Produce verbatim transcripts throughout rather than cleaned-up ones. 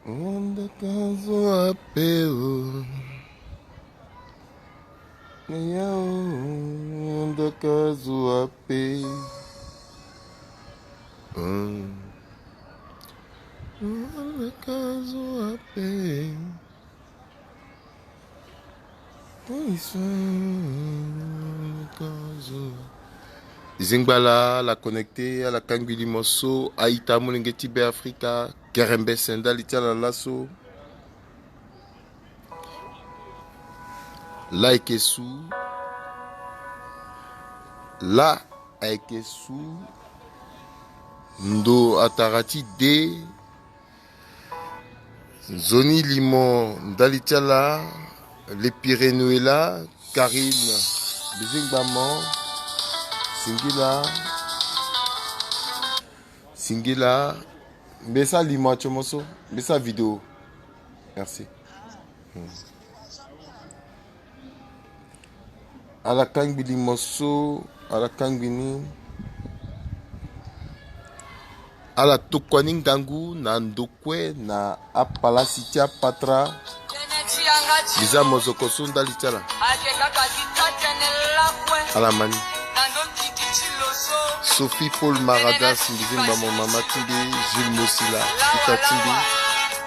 Ndakazo ape o. Ya o, ndakazo ape. Mm. Ndakazo ape. Ndakazo. Zingba la, ala connecté, ala kangbi limo so, a-ita amolenge ti Be Afrika, kerembese ndali ti ala laso. La ayeke su. La ayeke su. Ndo atara ti de. Nzoni limo ndali ti ala. Le Pyrénoela, Karine, bizingba mo. Singila. Singila. Mbi sa limo atio mo so. Mbi sa vidéo. Merci. Hmm. Ala kangbi limo so, ala kangbi ni. Ala tokua ni ngangu na ndokue na apalasi ti apatra. Mbi za mozoko so ndali ti ala. Ala ma ni. Sophie Paul Maradas, mbi zingba mo, mama ti mbi, Jules Mosila, ita ti mbi,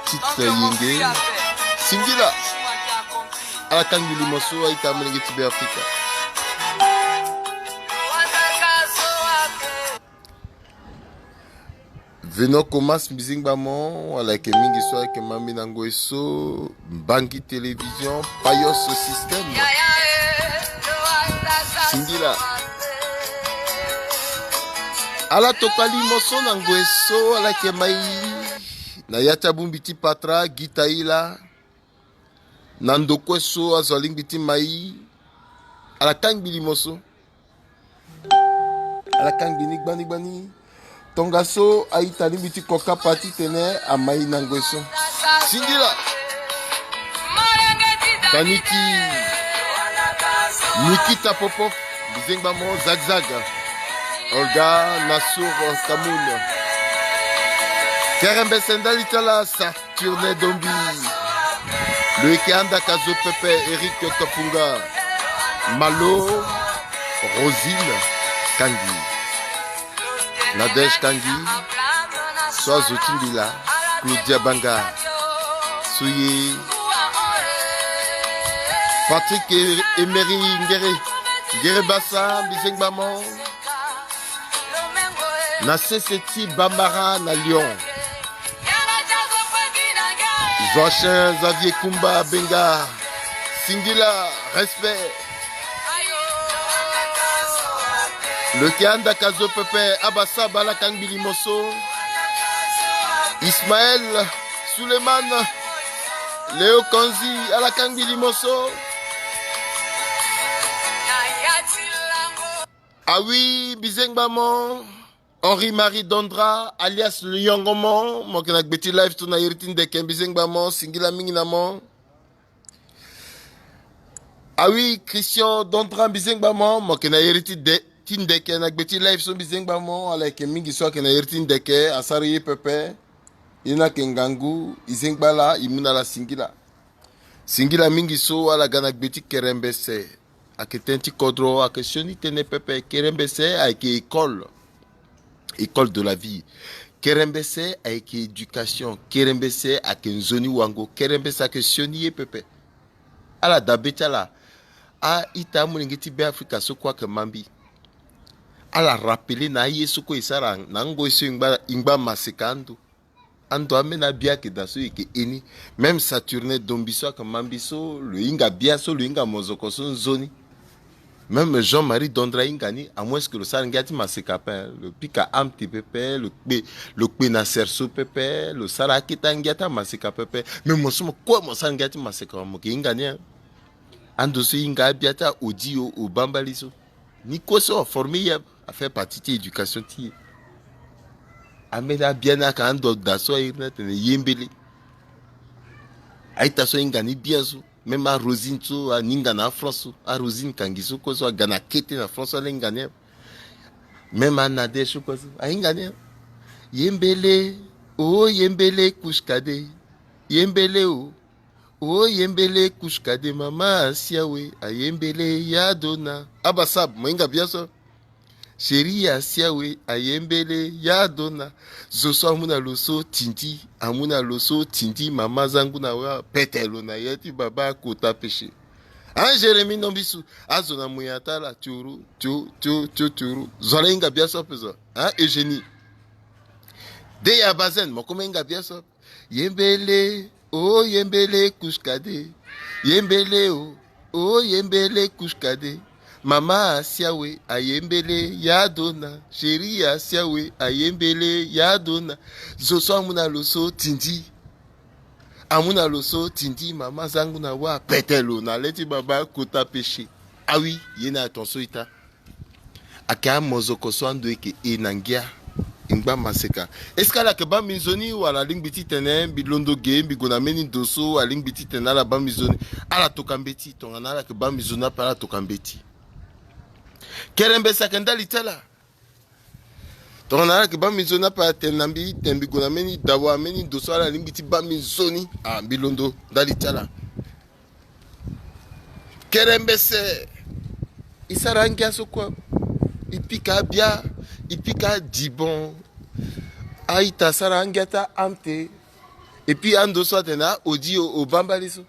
Tite Yenge, Singila. Ala kangbi limo so, a-ita amolenge ti Be Afrika. Venant Comas, mbi zingba mo, ala yeke mingi so ayeke ma mbi na ngoi so, Mbangi Télévision, Payos Système. Singila. Ala tokua limo so na ngoi so, ala yeke ma i na ya ti abongbi ti patra, Gita Ila. Na ndokue so azo alingbi ti ma i, ala kangbi limo so. Ala kangbi ni gbani gbani. Tongaso a-ita alingbi ti ko kapa titene ama i na ngoi so. Singila. Taniki. Nikita Popov. Mbi zengba mo, Zagzag. Olga Nassour Kamoun. Kerembese ndali ti ala sa. Saturnin Dombi. Lo yeke andaka zo pepe, Eric Kapunga. Malo, Rosine Kangi. Nadège Kangi. So azo ti mbi laa, Claudia Banga. So ye. Patrick E-, Emery Ngere. Ngere Bassa, mbi zengba mo. Na sese ti Bambara na Lyon. Joachin Xavier Kumba Benga. Singila, respect. Lo yeke andaka zo pepe, Abasaba, ala kangbi limo so. Ismaël Suleiman, Léo Kanzi, ala kangbi limo so. Ah oui, mbi zengba mo. Henri Marie Dondra, alias Liongo mo, mo yeke na gbe ti live so na iri ti ndeke, mbi zengba mo, singila mingi na mo. Ah oui, Christian Dondra, mbi zengba mo, mo yeke na iri ti de-, ti ndeke na gbe ti live so, mbi zengba mo, ala yeke mingi so ayeke na iri ti ndeke, asara ye pepe. Ye ni ayeke ngangu, e zengba ala, e mu na ala singila. Singila mingi so ala ga na gbe ti kerembese. Ayeke tënë ti kodro, ayeke sioni tënë pepe. Kerembese ayeke école. École de la vie. Kerembese ayeke éducation. Kerembese ayeke nzoni wango. Kerembese ayeke sioni ye pepe. Ala dabe ti ala. A-ita amolenge ti Be Afrika so kue ayeke ma mbi. Ala rappeler na aye so kue e sara na angoi so e ngba, e ngba maseka ando. Ando ambeni abia ayeke daa so e yeke he ni. Même Saturnin Dombi so ayeke ma mbi so, lo hinga bia so, lo hinga mozoko so nzoni. Même Jean-Marie Dondra ahinga ni, à moins que lo sara ngia ti maseka ape, lo pika amte pepe, lo kpe, lo kpe na serso pepe, lo sara akete angia ti amaseka pepe. Mais mo so mo kue mo sara ngia ti maseka, mo yeke hinga ni, hein. Ando so e hinga abia ti aOdi o, o Bambali so. Ni kue so aforme ye, afaire partie ti éducation ti e. Ambeni abia ni ayeke ando daa so a iri ni atene Yembele. A-ita so ahinga ni bien so. Même aRosine so aninga na aFrance so. ARosine Kangi so kue so aga na kete na France so ala hinga ni. Même aNadège so kue so ahinga ni. Yembele, oh Yembele, couche cadet. yembele o. O yembele kushkade mama asiawe ayembele yadona. Abasab, mo hinga biaso. Sheri asiawe ayembele yadona. Zo so amu na lo so tindi, amu na lo so tindi, mama zangu na wa pete lo na ya ti baba akota pese. An Jérémie Nombisu, azo na mo ya tala tiuru, tiu, tiu, tiu, tiuru. Zo ala hinga biaso ape zo. An Eugénie. De ya bazen, mo koma hinga biaso. Yembele, o yembele kushkade. Yembele o, o yembele kushkade. Mama asiawe ayembele yadona. Sheri asiawe ayembele yadona. Zo so amu na lo so tindi. Amu na lo so tindi, mama zangu na wa pete lo na le ti baba akota pese. Awi, ye na ton so ita. Ayeke amozoko so ando eke e na ngia. E ngba maseka. Est-ce que ala yeke baa mbi nzoni wala alingbi titene mbi londo ge, mbi gue na mbeni ndo so alingbi titene ala baa mbi nzoni? Ala toka mbeti, tongana ala yeke baa mbi nzoni ape ala toka mbeti. Kerembese ayeke ndali ti ala. Tongana ala yeke baa mbi nzoni ape atene na mbi titene mbi gue na mbeni dawa, mbeni ndo so ala lingbi ti baa mbi nzoni. Ah, mbi londo ndali ti ala. Kerembese, e sara angia so kue. E pika abia, e pika adibon. A-ita asara angia ti a-amte. Et puis ando so atene a-odi o, o baa mbali so.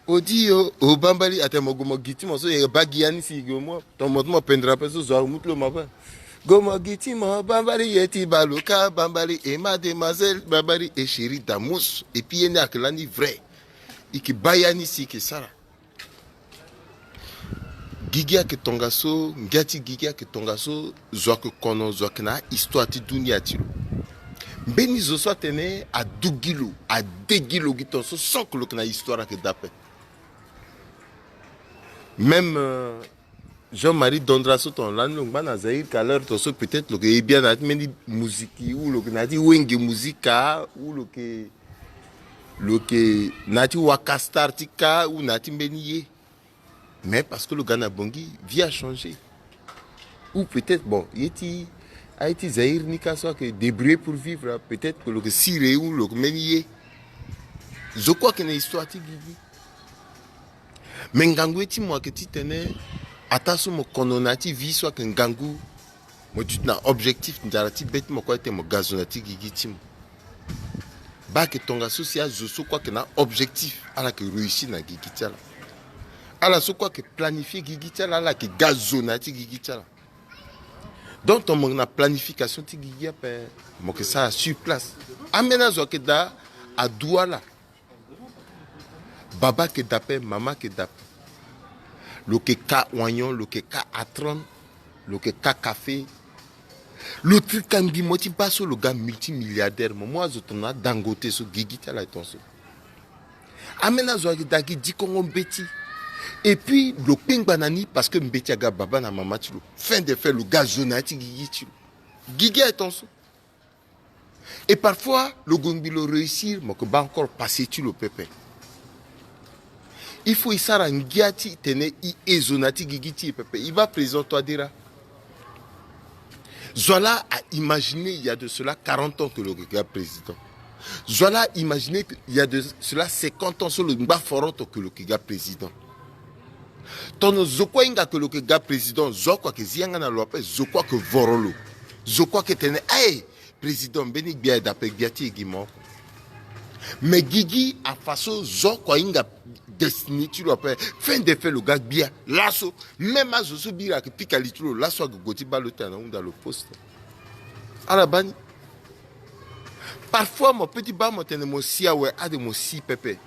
Odi o, o baa mbali, atene mo gue mo gi ti mo so, e baa gi ya ni si e gue mo. Tongana mo ti mo pendere ape so, zo amu ti lo mo ape. Gue mo gi ti mo baa mbali, ye ti balo ka baa mbali, e mademoiselle baa mbali, e chérie d'amour. Et puis ye ni ayeke lani vrai. E yeke baa ya ni si e yeke sara. Gigi ayeke tongaso, ngia ti gigi ayeke tongaso, zo ayeke kono, zo ayeke na histoire ti dunia ti lo. Mbeni zo so atene adu gi lo, ade gi lo gi ton so, sans que lo yeke na histoire ayeke daa ape. Même, euh, Jean-Marie Dondra so ton lani lo ngba na Zaïre ka l'heure ton so, peut-être lo yeke ye bia na ya ti mbeni muziki, ou lo yeke na ya ti wenge muzika, ou lo yeke, lo yeke na ya ti waka star ti ka, ou na ya ti mbeni ye. Mais parce que lo ga na Bangui, vie a changé. Ou peut-être, bon, ye ti, aye ti Zaïre ni ka so ayeke débrouiller pour vivre, hein, peut-être que lo yeke sire ou lo yeke mbeni ye. Zo kue ayeke na histoire ti gigi. Mais ngangu ye ti mo ayeke titene ataa so mo kono na ya ti vie so ayeke ngangu, mo duti na objectif, nzara ti be ti mo kue atene mo ga zo na ya ti gigi ti mo. Baa ayeke tongaso si azo so kue ayeke na objectif, ala yeke réussir na gigi ti ala. Ala so kue ayeke planifier gigi ti ala, ala yeke ga zo na ya ti gigi ti ala. Donc tongana mo yeke na planification ti gigi ape, mo yeke sara sur place. Ambeni azo ayeke daa adu ala. Baba ayeke daa ape, mama ayeke daa ape. Lo yeke ka oignon, lo yeke ka atran, lo yeke ka café. Lo trika mbi mo ti baa so lo ga multimilliardaire, mo mu azo tongana Dangote so, gigi ti ala e ton so. Ambeni azo ayeke daa gi dikongo mbeti. Et puis lo kpengba na ni parce que mbeti aga baba na mama ti lo. Fin de fait lo ga zo na ya ti gigi ti lo. Gigi aye ton so. Et parfois lo gue ngbi lo réussir, mo yeke baa encore passé ti lo pepe. Il faut e sara ngia titene e e zo na ya ti gigi ti e pepe. E baa président Touadéra. Zo ala a imaginer il y a de cela quarante ans que lo yeke ga président. Zo ala a imaginer que il y a de cela cinquante ans so lo ngba foroto que lo yeke ga président. Tongana zo kue ahinga que lo yeke ga président, zo oko ayeke zi yanga na lo ape, zo kue ayeke voro lo. Zo kue ayeke tene, aye, président, mbeni gbia aye daa ape, gbia ti e gi mo oko. Mais gigi afa so zo oko ahinga destiné ti lo ape, fin de fait lo ga gbia. Laso même azo so biri ayeke pika li ti lo, laso ayeke gue ti baa lo tena na hunda lo poste. Ala baa ni. Parfois mo peut ti baa mo tene mo si awe, ade mo si pepe.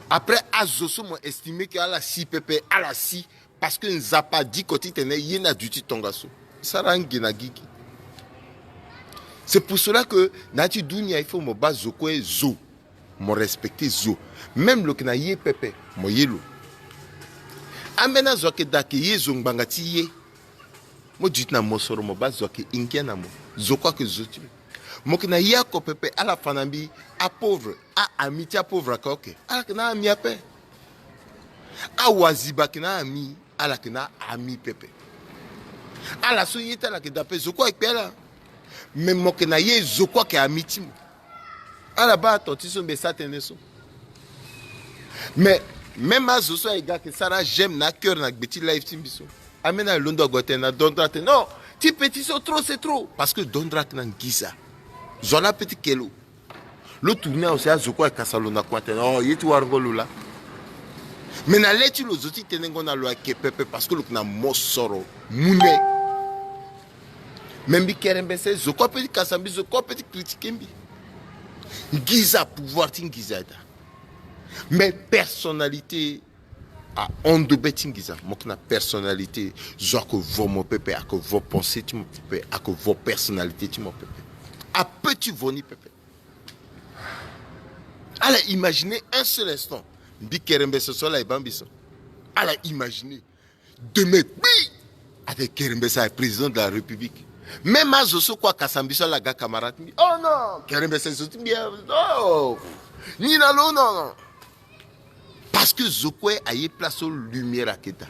Après azo so mo estimer que ala si pepe, ala si. Parce que Nzapa adiko titene ye ni aduti tongaso. E sara ange na gigi. C'est pour cela que na ya ti dunia il faut mo baa zo kue zo. Mo respecter zo. Même lo yeke na ye pepe, mo ye lo. Ambeni azo ayeke daa ayeke ye zo ngbanga ti ye. Mo duti na mosoro, mo baa zo ayeke hingia na mo. Zo kue ayeke zo ti lo. Mo yeke na ye oko pepe, ala fa na mbi apauvre, a-ami ti apauvre ayeke oke. Ala yeke na a-ami ape. Awaziba ayeke na a-ami, ala yeke na a-ami pepe. Ala so ye ti ala yeke daa ape, zo kue ayeke kpe ala. Mais mo yeke na ye, zo kue ayeke ami ti mo. Ala baa ton ti so mbi sa tënë so. Mais même azo so aye ga ayeke sara j'aime na acœur na gbe ti live ti mbi so. Ambeni alondo ague atene na Don Dra atene non, ti petit so trop c'est trop. Parce que Don Dra ayeke na nginza. Zo wa la pe ti ke lo. Lo tourner aussi azo kue ayeke kasa lo na kue atene oh, ye ti warango lo laa. Mais na le ti lo zo ti tenengo na lo ayeke pepe parce que lo yeke na mosoro mu ne. Mais mbi kerembese zo kue ape ti kasa mbi, zo kue ape ti critiquer mbi. Nginza, pouvoir ti nginza daa. Mais personnalité ahon ndo be ti nginza. Mo yeke na personnalité. Zo ayeke vo mo pepe, ayeke vo pensée ti mo pepe, ayeke vo personnalité ti mo pepe. Ape ti vo ni pepe. Ala imaginer un seul instant. Mbi kerembese so ala ye baa mbi so. Ala imaginer. Demain, kpi, ate kerembese aye président de la République. Même azo so kue akasa mbi so ala ga camarade ti mbi. Oh non, kerembese zo ti mbi, oh. Ni na lo, non, non. Parce que zo kue aye place so lumière ayeke daa.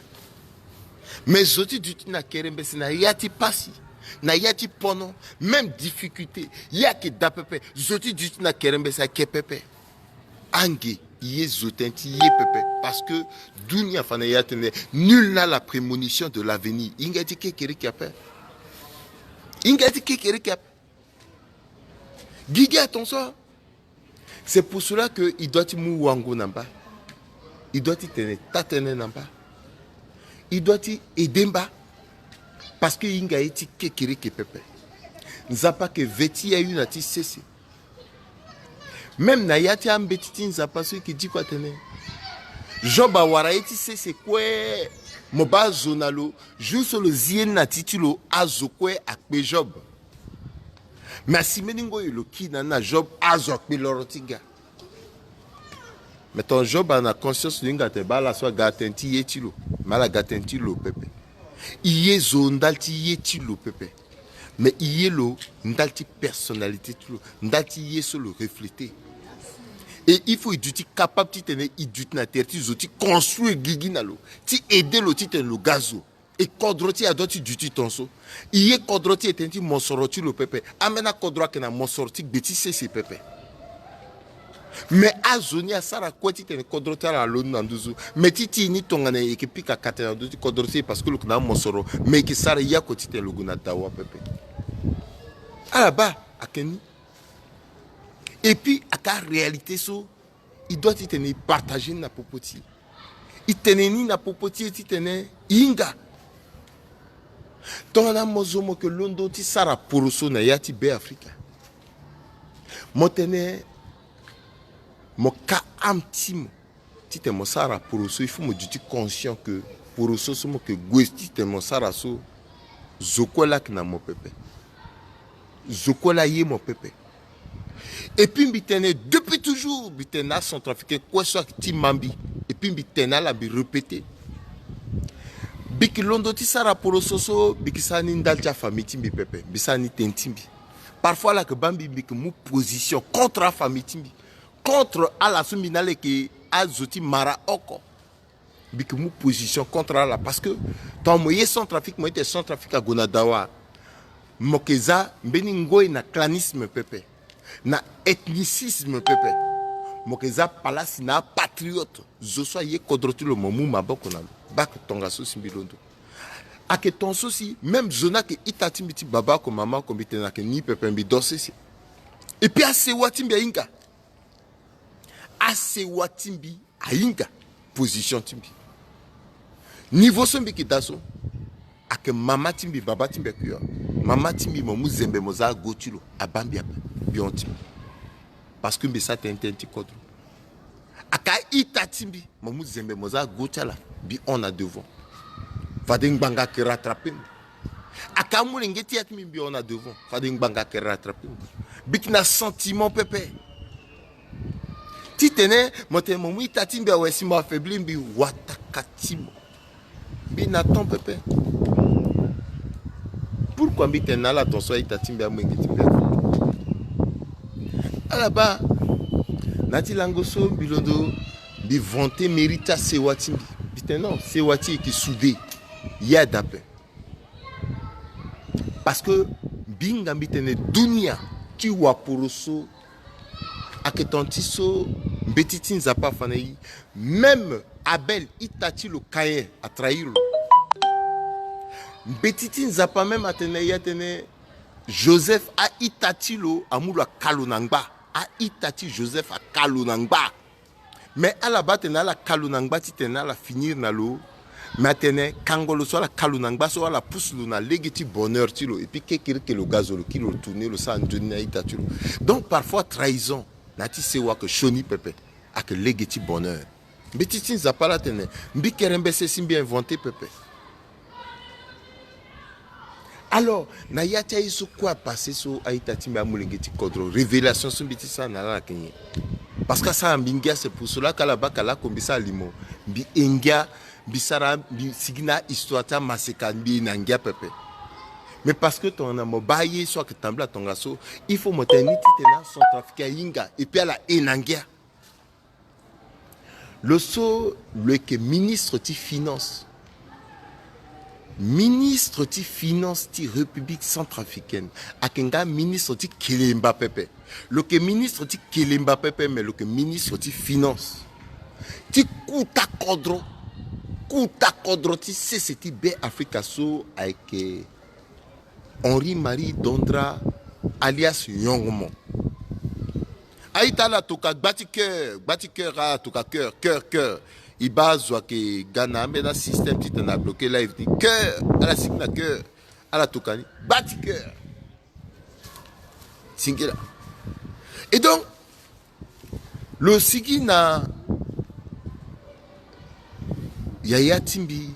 Mais zo ti duti na kerembese na ya ti pasi, na ya ti pono, même difficulté, ye ayeke daa pepe. Zo ti duti na kerembese ayeke pepe. Ange, i ye zo tënë ti ye pepe. Parce que dunia fa na ya tënë, nul n'a la prémonition de l'avenir. Hinga ye ti kekereke ape. Hinga ye ti kekereke ape. Gigi aton so. C'est pour cela que i doit ti mu wango na mba. I doit ti tene taa-tënë na mba. I doit ti aider mba. Parce que i hinga ye ti kekereke pepe. Nzapa ayeke ve ti aye na ti sese. Même na ya ti ambeti ti Nzapa so i yeke diko atene Job awara ye ti sese kue. Mo baa zo na lo. Jour so lo zi ye ni na ti ti lo, azo kue akpe Job. Mais asi mbeni ngoi lo kiri na ni na Job, azo akpe loro ti ga. Mais ton Job ana conscience lo hinga atene baa ala so aga tënë ti ye ti lo. Mais ala ga tënë ti lo pepe. I ye zo ndali ti ye ti lo pepe. Mais i ye lo ndali ti personnalité ti lo, ndali ti ye so lo refléter. Et il faut i duti capable titene i duti na tere ti zo ti construire gigi na lo, ti aider lo titene lo ga zo. E kodro ti e adoit ti duti ton so. I ye kodro ti e tënë ti mosoro ti lo pepe. Ambeni akodro ayeke na mosoro ti gbe ti sese pepe. Mais azo ni asara kue titene kodro ti ala alondo na nduzu. Mais ti ti e ni tongana e yeke pika kate na ndö ti kodro ti e parce que lo yeke na amosoro. Mais e yeke sara ye oko titene lo gue na dawa pepe. Ala baa ayeke ni. Et puis ayeke aréalité so i doit titene i partager ni na popo ti e. I tene ni na popo ti e titene i hinga. Tongana mo zo mo yeke londo ti sara poroso na ya ti Beafrika, mo tene mo ka âme ti mo titene mo sara poroso, il faut mo duti conscient que poroso so mo yeke gue titene mo sara so, zo kue laa ayeke na mo pepe. Zo kue laa aye mo pepe. Et puis mbi tene depuis toujours, mbi tene na acentrafricain kue so ayeke ti ma mbi. Et puis mbi tene na ala, mbi répéter. Mbi yeke londo ti sara poroso so, mbi yeke sara ni ndali ti afamille ti mbi pepe. Mbi sara ni tënë ti mbi. Parfois ala yeke baa mbi, mbi yeke mu position contre afamille ti mbi, contre ala so mbi na ala yeke azo ti mara oko. Mbi yeke mu position contre ala parce que tongana mo ye Centrafrique, mo ye tene Centrafrique ague na dawa, mo yeke za mbeni ngoi na clanisme pepe, na ethnicisme pepe. Mo yeke za palasi na apatriote. Zo so aye kodro ti lo, mo mu maboko na lo. Baa ayeke tongaso si mbi londo. Ayeke ton so si même zo ni ayeke ita ti mbi ti baba oko, mama oko, mbi tene ayeke ni pepe, mbi do sese. Et puis asewa ti mbi ahinga. Asewa ti mbi ahinga position ti mbi. Niveau so mbi yeke daa so, ayeke mama ti mbi, baba ti mbi ayeke yo. Mama ti mbi, mo mu zembe mo za ago ti lo, abaa mbi ape, mbi hon ti mbi. Parce que mbi sara tënë ti kodro. Ayeke a-ita ti mbi, mo mu zembe mo za ago ti ala, mbi hon na devant. Fade ngbanga ayeke rattraper mo. Ayeke amolenge ti ya ti mbi, mbi hon na devant. Fade ngbanga ayeke rattraper mo. Mbi yeke na sentiment pepe. Titene mo tene mo mu ita ti mbi awe si mo affaiblir mbi, wataka ti mo. Mbi na temps pepe. Pourquoi mbi tene na ala ton so a-ita ti mbi, amolenge ti mbi awe? Ala baa, na ya ti lango so mbi londo, mbi vanter mérite ti asewa ti mbi. Mbi tene non, sewa ti e yeke soudé. Ye ada ape. Parce que mbi hinga mbi tene dunia ti waporoso Ayeke ton ti so mbeti ti Nzapa afa na e. Même Abel, ita ti lo, Caïn, atrahir lo. Mbeti ti Nzapa même atene na e atene Joseph, a-ita ti lo, amu lo aka lo na ngba. A-ita ti Joseph aka lo na ngba. Mais ala baa atene ala ka lo na ngba titene ala finir na lo. Mais atene kango lo so ala ka lo na ngba so ala pousse lo na lege ti bonheur ti lo. Et puis kekereke lo ga zo lo kiri lo tourner lo sara nzoni na ita ti lo. Donc parfois trahison na ya ti sewa ayeke sioni pepe. Ayeke lege ti bonheur. Mbeti ti Nzapa laa atene mbi kerembese si mbi inventer pepe. Alors na ya ti aye so kue apasse so a-ita ti mbi amolenge ti kodro, révélation so mbi ti sara na ala ayeke nyen? Parce que asara mbi ngia, c'est pour cela que ala baa ka lako mbi sara limo. Mbi he ngia, mbi sara, mbi sigi na ahistoire ti amaseka, mbi he na ngia pepe. Mais parce que tongana mo baa aye so ayeke tambula tongaso, il faut mo tene ni titene acentrafricain ahinga et puis ala he na ngia. Lo so lo yeke ministre ti finance. Ministre ti finance ti République centrafricaine. Ayeke nga ministre ti kelemba pepe. Lo yeke ministre ti kelemba pepe, mais lo yeke ministre ti finance ti kota kodro. Kota kodro ti sese ti Be Afrika so ayeke Henri Marie Dondra, alias Yongomo. A-ita, ala toka gba ti cœur, gba ti cœur, ala toka cœur, cœur, cœur. E baa azo ayeke ga na ambeni asystème titene abloquer live ti cœur, ala sigi na cœur, ala toka ni gba ti cœur. Singila. Et donc lo sigi na yaya ti mbi.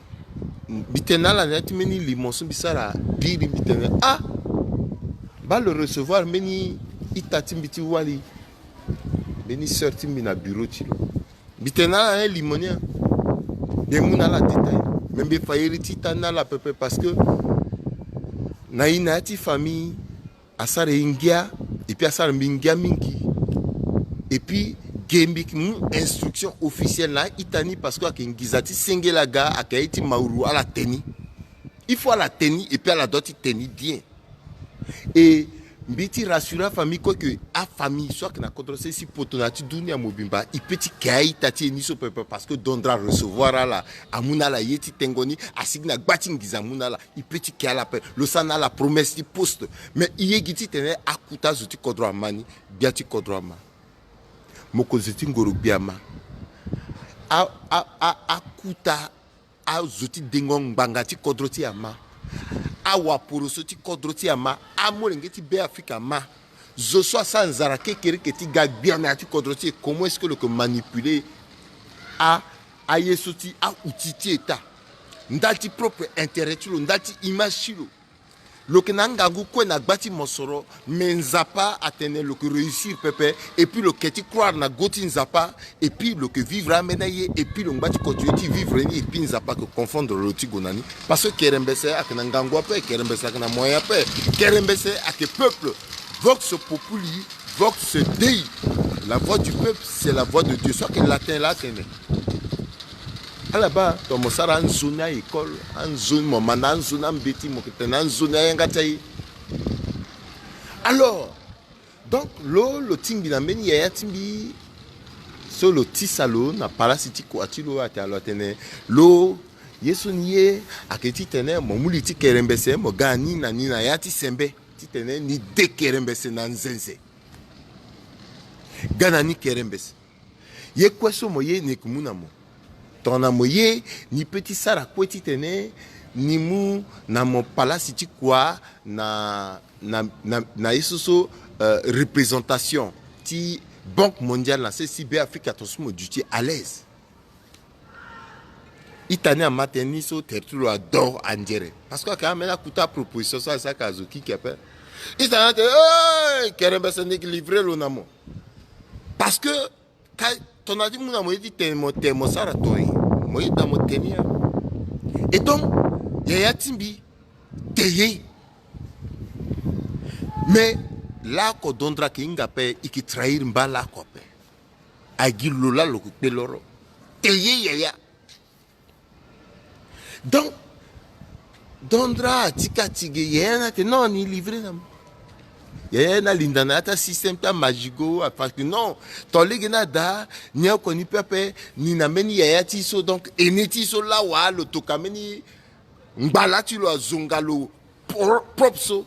Mbi tene na ala na ya ti mbeni limo so mbi sara biri, mbi tene ah, baa lo recevoir mbeni ita ti mbi ti wali, mbeni sœur ti mbi na bureau ti lo. Mbi tene na ala na limo ni, mbi mu na ala détail. Mais mbi fa iri ti ita ni na ala pepe parce que na e na ya ti famille asara e ngia, et puis asara mbi ngia mingi. Et puis ge mbi yeke mu instruction officielle na a-ita ni parce que ayeke nginza ti sengela ga, ayeke aye ti mauru, ala tene ni. Il faut ala tene ni et puis ala doit ti tene ni bien. Et mbi ti rassurer afamille kue que afamille so ayeke na kodro sese ti poto na ya ti dunia mobimba, e peut ti ke a-ita ti e ni so pepe parce que Dondra recevoir ala, amu na ala ye ti tengo ni, asigi na gba ti nginza amu na ala. E peut ti ke ala ape. Lo sara na ala promesse ti poste. Mais e yege titene akuta azo ti kodro ama ni, gbia ti kodro ama, mokonzi ti ngoro gbia ama, a, a, a, akuta azo ti dengo ngbanga ti kodro ti e ama, awaporoso ti kodro ti e ama, amolenge ti Be Afrika ama. Zo so asara nzara kekereke ti ga gbia na ya ti kodro ti e, comment est-ce que lo yeke manipuler a, aye so ti a-outil ti État ndali ti propre intérêt ti lo, ndali ti image ti lo? Lo yeke na angangu kue na gba ti mosoro, mais Nzapa atene lo yeke réussir pepe, et puis lo yeke ti croire na go ti Nzapa, et puis lo yeke vivre ambeni aye, et puis lo ngba ti continuer ti vivre ni, et puis Nzapa ayeke confondre lo ti gue na ni. Parce que kerembese ayeke na ngangu ape, kerembese ayeke na moyen ape, kerembese ayeke peuple. Vox populi, vox Dei. La voix du peuple, c'est la voix de Dieu. So ayeke latin laa atene. Ala baa tongana mo sara anzoni a-école, anzoni mo manda anzoni ambeti, mo yeke tene anzoni ayanga ti aye. Alors donc lo, lo tingbi na mbeni yaya ti mbi so lo tisa lo na palasi ti kua ti lo, ate alo atene lo, ye so ni ye ayeke titene mo mu li ti kerembese, mo ga na ni na ni na ya ti sembe, titene ni de kerembese na nzenze. Ga na ni kerembese. Ye kue so mo ye ni yeke mu na mo. Tongana mo ye, ni peut ti sara kue titene ni mu na mo palasi ti kua na, na, na, na ye so so, euh, représentation ti Banque Mondiale na sese ti Be Afrika, tongaso mo duti à l'aise. Ita ni ama tënë ni so tere ti lo ador andiere. Parce que ayeke ambeni akuta proposition so asara ka azo kiki ape. Ita ni atene, hey, kerembese ni yeke livrer lo na mo. Parce que ka tongana ti mu na mo ye ti tene mo tene mo sara tori, mo ye da mo tene ya. Et donc yaya ti mbi te ye. Mais laoko Dondra ayeke hinga ape, e yeke trahir mba laoko ape. Agi lo laa lo yeke kpe loro. Te ye yaya. Donc Dondra atika ti ge, yaya ni atene non, ni livrer na mo. Yaya ni alinda na ya ti asystème ti amagigo, parce que non, ton lege ni ada, ni oko ni pepe, ni na mbeni yaya ti e so, donc aîné ti e so laa wa lo toka mbeni ngbala ti lo azonga lo pro-, propre so.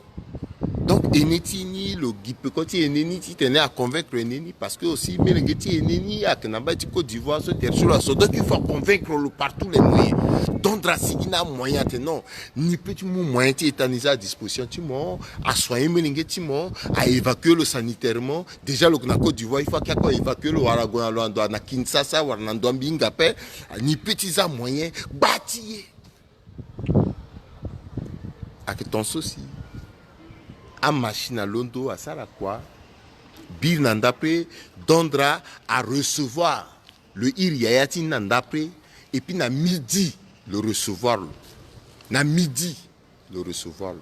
Donc aîné ti e ni lo gi peko ti aîné ni titene aconvaincre aîné ni, parce que aussi melenge ti aîné ni ayeke na mbage ti Côte d'Ivoire so, tere so lo aso. Donc il faut aconvaincre lo par tous les moyens. Dondra asigi na amoyen atene non, ni peut ti mu moyen ti état ni so à disposition ti mo, asoigner melenge ti mo, aévacuer lo sanitairement. Déjà lo yeke na Côte d'Ivoire, il faut ake ake aévacuer lo, wala ague na lo na ndo na Kinshasa wala na ndo mbi hinga ape. Ni peut ti za moyen gba ti ye. Ayeke ton so si amachine alondo asara kua. Biri na ndapre, Dondra arecevoir lo iri yaya ti ni na ndapre. Et puis na midi lo recevoir lo. Na midi lo recevoir lo.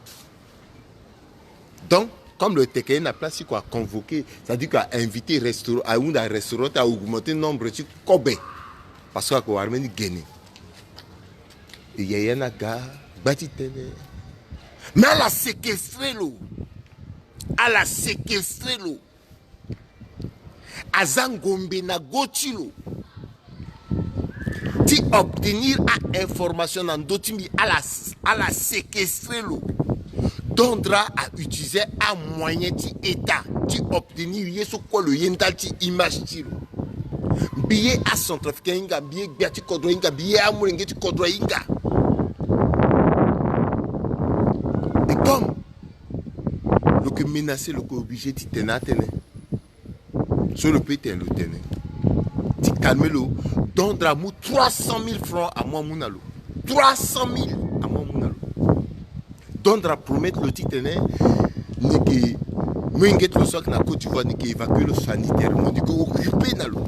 Donc comme lo teke ye na place ti kua, aconvoqué, c'est-à-dire que ainvité restaurant, ahunda restaurant ti augmenter nombre ti kobe, parce que ako wara mbeni gene. E yaya ni aga gba ti tene, mais ala séquestrer lo. Ala séquestrer lo. Aza ngombe na go ti lo ti obtenir ainformation na ndö ti mbi. Ala, ala séquestrer lo. Dondra autiliser amoyen ti état ti obtenir ye so kue lo ye ndali ti image ti lo. Mbi ye acentrafricain ahinga, mbi ye gbia ti kodro ahinga, mbi ye amolenge ti kodro ahinga. Et comme lo yeke menacer, lo yeke obligé ti tene atene. So lo peut tene, lo tene ti calmer lo. Dondra amu trois cent mille francs amu amu na lo. Trois cent mille amu amu na lo. Dondra apromettre lo titene ni yeke, molenge ti lo so ayeke na Côte d'Ivoire, ni yeke évacuer lo sanitairement, ni yeke occuper na lo.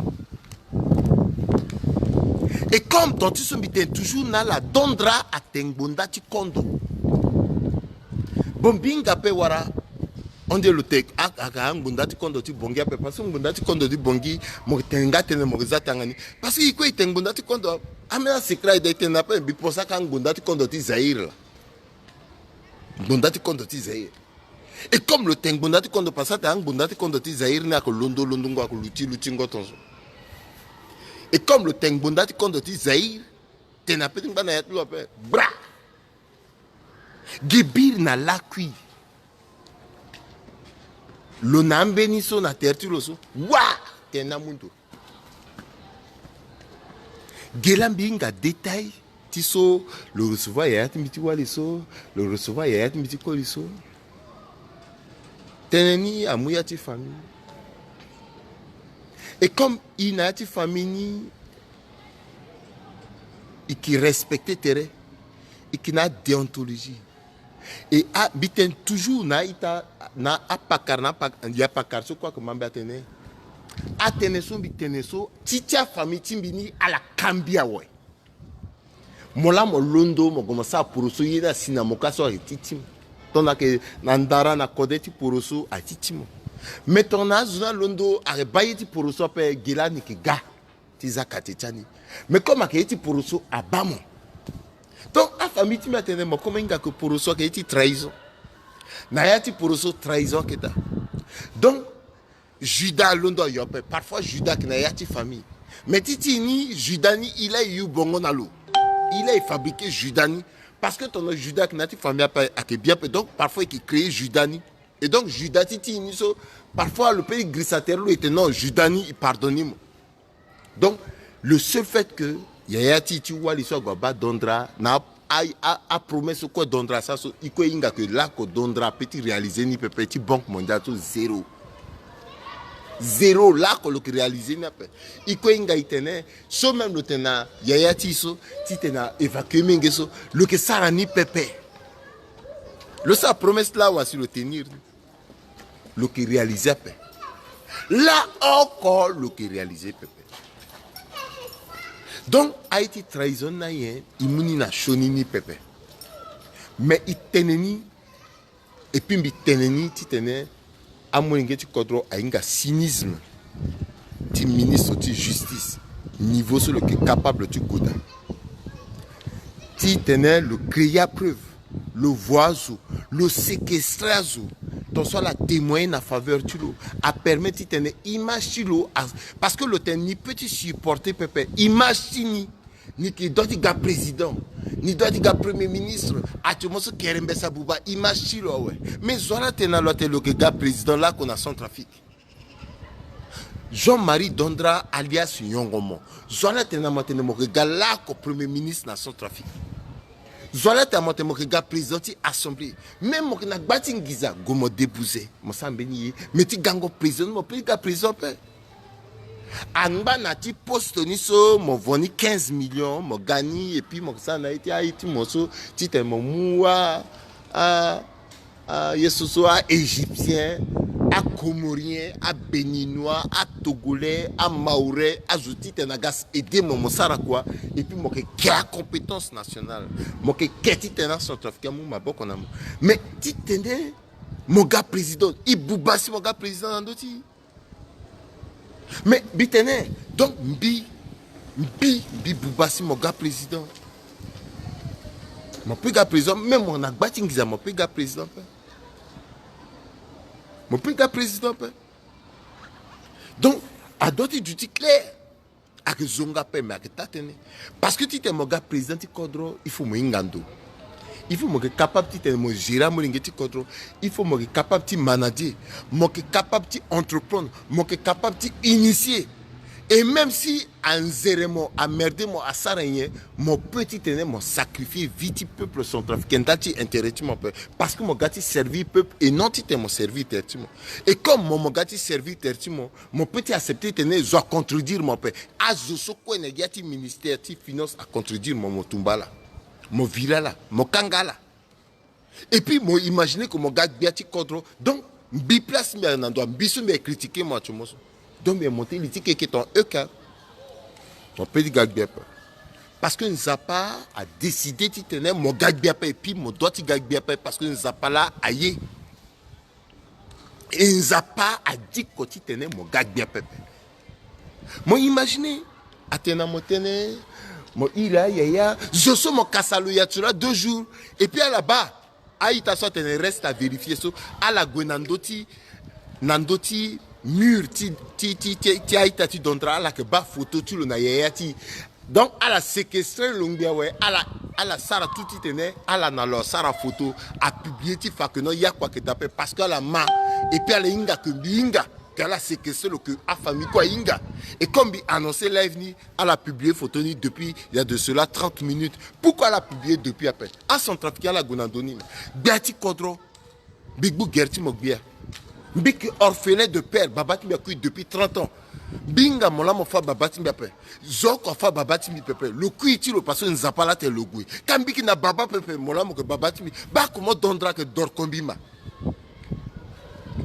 Et comme ton ti so mbi tene toujours na ala, Dondra atene ngbonda ti kondo. Bon, mbi hinga ape wala, on dirait lo tene a, a, a ngbonda ti kondo ti Bangui ape, parce que ngbonda ti kondo ti Bangui, mo yeke tene nga tënë, mo yeke za tanga ni. Parce que e kue e tene ngbonda ti kondo, ambeni asecret ayeke daa e tene na ape, mbi pense aka ngbonda ti kondo ti Zaïre laa. Ngbonda ti kondo ti Zaïre. Et comme lo tene ngbonda ti kondo, parce que atene angbonda ti kondo ti Zaïre ni ayeke londo londongo, ayeke luti lutingo tongaso. Et comme lo tene ngbonda ti kondo ti Zaïre, tene ape ti ngba na ya ti lo ape. Bra! Gi biri na lakui. Lo na ambeni so na tere ti lo so. Wa! Tene na amu ndo. Ge laa mbi hinga détail ti so lo recevoir yaya ti mbi ti wali so, lo recevoir yaya ti mbi ti koli so. Tënë ni amu ya ti famille. Et comme e na ya ti famille ni, e ke respecter tere, e ke na adéontologie. E a, mbi tene toujours na a-ita, na apakara, na apa-, ya pakara so kue ayeke ma mbi atene. Atënë so mbi tene so, ti ti afamille ti mbi ni ala kambia awe. Mo laa mo londo, mo gue mo sara poroso, ye ni asi na mo ka so ayeke ti ti mo. Tongana ayeke na ndara na kode ti poroso ayeke ti ti mo. Mais tongana azo ni alondo ayeke baa ye ti poroso ape, ge laa ni yeke ga ti za kate ti ani. Mais comme ayeke ye ti poroso abaa mo. Donc afamille ti mbi atene mo comme ahinga ke poroso ayeke ye ti trahison. Na ya ti poroso trahison ayeke daa. Donc Juda alondo ayo ape. Parfois Juda ayeke na ya ti famille. Mais ti ti e ni Juda ni e laa e yu bongo na lo. E laa e fabriquer Juda ni. Parce que tongana Juda ayeke na ya ti famille ape ayeke bien ape. Donc parfois e yeke créer Juda ni. Et donc Juda ti ti e ni so, parfois lo peut girisa tere lo, e tene non, Juda ni e pardonner mo. Donc le seul fait que yaya ti e ti wali so ague abaa Dondra na a, a, a promesse so kue Dondra asara so, e kue e hinga ke laoko Dondra apeut ti réaliser ni pepe ti Banque Mondiale so, zéro. Zéro, laoko lo yeke réaliser ni ape. E kue e hinga e tene so, même lo tene na yaya ti e so titene a évacuer menge so, lo yeke sara ni pepe. Lo sara promesse ti lawa si lo tenir ni. Lo yeke réaliser ape. Laoko lo yeke réaliser pepe. Donc aye ti trahison ni na nyen? E mu ni na sioni ni pepe. Mais e tene ni, et puis mbi tene ni titene amolenge ti kodro ahinga cynisme ti ministre ti justice, niveau so lo yeke capable ti gue daa. Titene lo créer apreuve, lo voa azo, lo séquestrer azo, Ton so ala témoigner na faveur ti lo, apermettre titene image ti lo a, parce que lo tene ni peut ti supporter pepe image ti ni. Ni ke doit ti ga président, ni doit ti ga premier ministre. Actuellement so kerembesa buba image ti lo awe. Mais zo ala tene na lo atene lo ke ga président lako na Centrafrique. Jean-Marie Dondra alias Nyongomo, zo ala tene na mo atene mo ke ga lako premier ministre na Centrafrique. Zo ala tene na mo atene mo ke ga président ti assemblée. Même mo ke na gba ti nginza, gue mo débouze, mo sara mbeni ye. Mais ti gango président, mo peut ga président ape. Angba na ti poste ni so mo vo ni quinze millions, mo ga ni, et puis mo ke sara na ye ti aye ti mo so titene mo mu a, a, a, ye so so, a-Égyptien, a-Comorien, a-Béninois, a-Togolais, a-Mahorais, azo titene aga aider mo, mo sara kua. Et puis mo ke ke a-compétence nationale. Mo ke ke titene a-Centrafricain amu maboko na mo. Mais titene mo ga président, e buba si mo ga président na ndö ti. Mais mbi tene, donc mbi, mbi, mbi buba si mo ga président. Mo peut ga président, même mo na gba ti nginza mo peut ga président ape. Mo peut ga président ape. Donc adoit ti duti clair. Ayeke zonga ape, mais ayeke taa-tënë. Parce que titene mo ga président ti kodro, il faut mo hinga ndo. Il faut mo yeke capable titene mo gérer amolenge ti kodro. Il faut mo yeke capable ti manager. Mo yeke capable ti entreprendre. Mo yeke capable ti initier. Et même si anzere mo, amerde mo, asara nyen, mo peut titene mo sacrifier vie ti peuple centrafricain ndali ti intérêt ti mo ape. Parce que mo ga ti servir peuple et non titene mo servir terre ti mo. Et comme mo, mo ga ti servir terre ti mo, mo peut ti accepter titene zo acontredire mo ape. Azo so kue na ya ti ministère ti finance acontredire mo, mo tumba ala, mo viri ala, mo kanga ala. Et puis mo imaginer que mo ga gbia ti kodro. Donc mbi place mbi ayeke na ndo, mbi so mbi ayeke critiquer mo actuellement so. Donc mbi ayeke monter li ti keke ton E K. Mo peut ti ga gbia ape. Parce que Nzapa adécider titene mo ga gbia ape, et puis mo doit ti ga gbia ape parce que Nzapa laa aye. E Nzapa adiko titene mo ga gbia pepe. Mo imaginer, atene na mo tënë, mo iri ayaya, zo so mo kasa lo ya ti lo deux jours, et puis ala baa a-ita so atene reste à vérifier so, ala gue na ndö ti, na ndö ti mur ti, ti, ti, ti, ti a-ita ti Dondra, ala yeke baa photo ti lo na yaya ti. Donc ala séquestrer lo ngbia awe, ala, ala sara tout titene ala na lo asara photo, apublier ti fa que non, ye oko ayeke daa ape, parce que ala ma, et puis ala hinga que mbi hinga que ala séquestrer lo, que afamille kue ahinga. Et comme mbi annoncer live ni, ala publier photo ni depuis il y a de cela trente minutes. Pourquoi ala publier depuis ape? A-Centrafricain ala gue na ndö ni, me gbia ti kodro. Mbi gbu gere ti mo gbia. Mbi yeke orphelin de père, babâ ti mbi akui depuis trente ans. Mbi hinga mo laa mo fâ babâ ti mbi ape. Zo oko afâ babâ ti mbi pepe. Lo kui ti lo parce que Nzapa laa atene lo gue. Ka mbi yeke na babâ pepe, mo laa mo yeke babâ ti mbi. Baa comment Dondra ayeke doro kombi ma.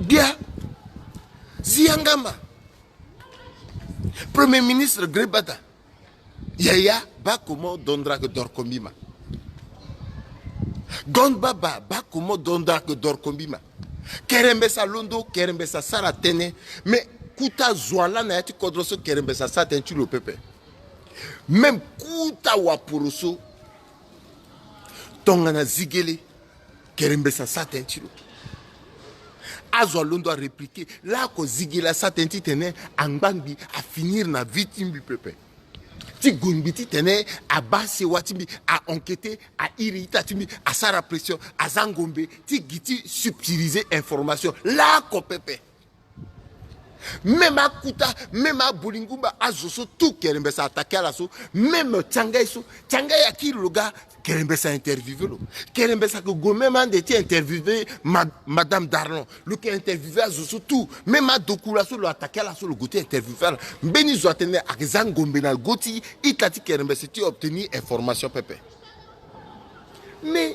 Gbia. Zi yanga ma. Premier ministre Gre Bata. Yaya, baa comment Dondra ayeke doro kombi ma. Gond Baba, baa comment Dondra ayeke doro kombi ma. Kerembesa alondo, kerembesa asara tënë. Mais kota zo alaa na ya ti kodro so, kerembesa asara tënë ti lo pepe. Même kota waporo so, tongana zigele, kerembesa asara tënë ti lo. Azo alondo arépliquer. Laa oko zigele asara tënë titene angbangbi afinir na vie ti mbi pepe. Ti gongbi titene abaa sewa ti mbi, a-enquêter, airi ita ti mbi, asara pression, aza ngombe ti gi ti subtiliser information. Laa oko pepe. Même akuta, même abolingumba, azo so tout kerembesa attaquer ala so. Même Tiangai so, Tiangai akiri lo ga, kerembesa interviewer lo. Kerembesa ayeke gue même ande ti interviewer ma-, Madame Darlon. Lo yeke interviewer azo so tout. Même adokula so lo attaquer ala so, lo gue ti interviewer ala. Mbeni zo atene ayeke za ngombe na go ti ita ti kerembesa ti obtenir information pepe. Mais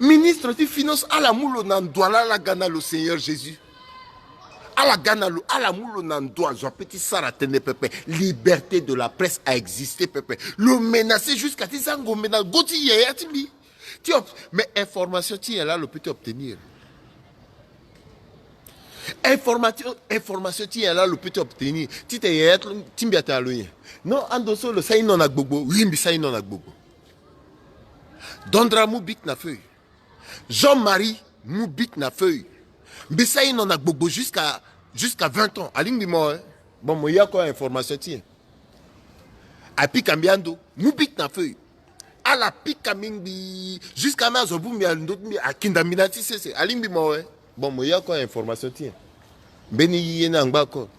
ministre ti finance, ala mu lo na ndo, ala ga na lo, Seigneur Jésus. Ala ga na lo, ala mu lo na ndo, azo ape ti sara tënë pepe. Liberté de la presse a existé pepe. Lo menacer jusqu'à ti za ngombe na go ti yaya ti mbi. Ti ob-, mais information ti nyen laa lo peut ti obtenir? Information, information ti nyen laa lo peut ti obtenir? Titene yaya ti mbi atene na lo nyen? Non, ando so lo sara ni non na gbogbo. Oui, mbi sara ni non na gbogbo. Dondra mu bic na feuille. Jean-Marie mu bic na feuille. Mbi sa ino na gbogbo jusqu'à jusqu'à vingt ans. Alingbi mo, eh? Bon, mo ya ko information ti. Apika mbi ando, mu bic na feuille. Ala pika mbi ngbii jusqu'à mbi azo bu mbi ando ti mbi akinda mbi na ti sese. Alingbi mo, eh? Bon, mo ya ko information ti. Mbeni ye na ngba ko.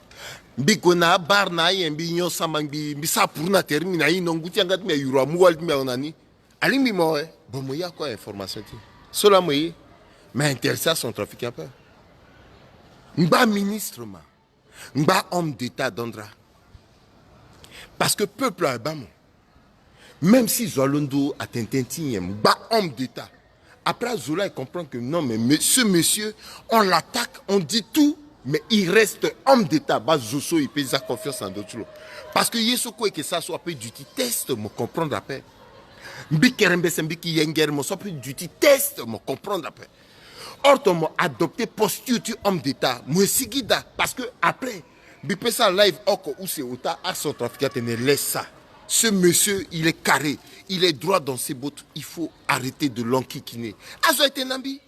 Mbi gue na abar na aye, mbi nyon sama ngbii, mbi sa puru na tere ti mbi na ino ngu ti yanga ti mbi ayuru amu wali ti mbi awe na ni. Alingbi mo, eh? Bon, mo ya ko information ti. So la mo ye. Mais intéressé à Centrafricain ape. Ngba ministre ma. Ngba homme d'État Dandra. Parce que peuple abaa mo. Même si zo alondo atene tënë ti nyen, ngba homme d'État. Après, azo la, il comprend que non, mais, mais ce monsieur, on l'attaque, on dit tout, mais il reste homme d'État. Baa zo so, il peut faire confiance na ndo ti lo. Parce que ye so kue ayeke sara so ape duti test, mo comprendre ape. Mbi kerembese, mbi ki yengere mo so ape duti test, mo comprendre ape. Or, tongana mo adopter posture ti homme d'État, mo sigi daa. Parce que après, mbi peut sara live oko use ota, aCentrafricain atene laisse ça. Ce monsieur, il est carré, il est droit dans ses bottes. Il faut arrêter de l'enquiquiner. Azo atene na mbi.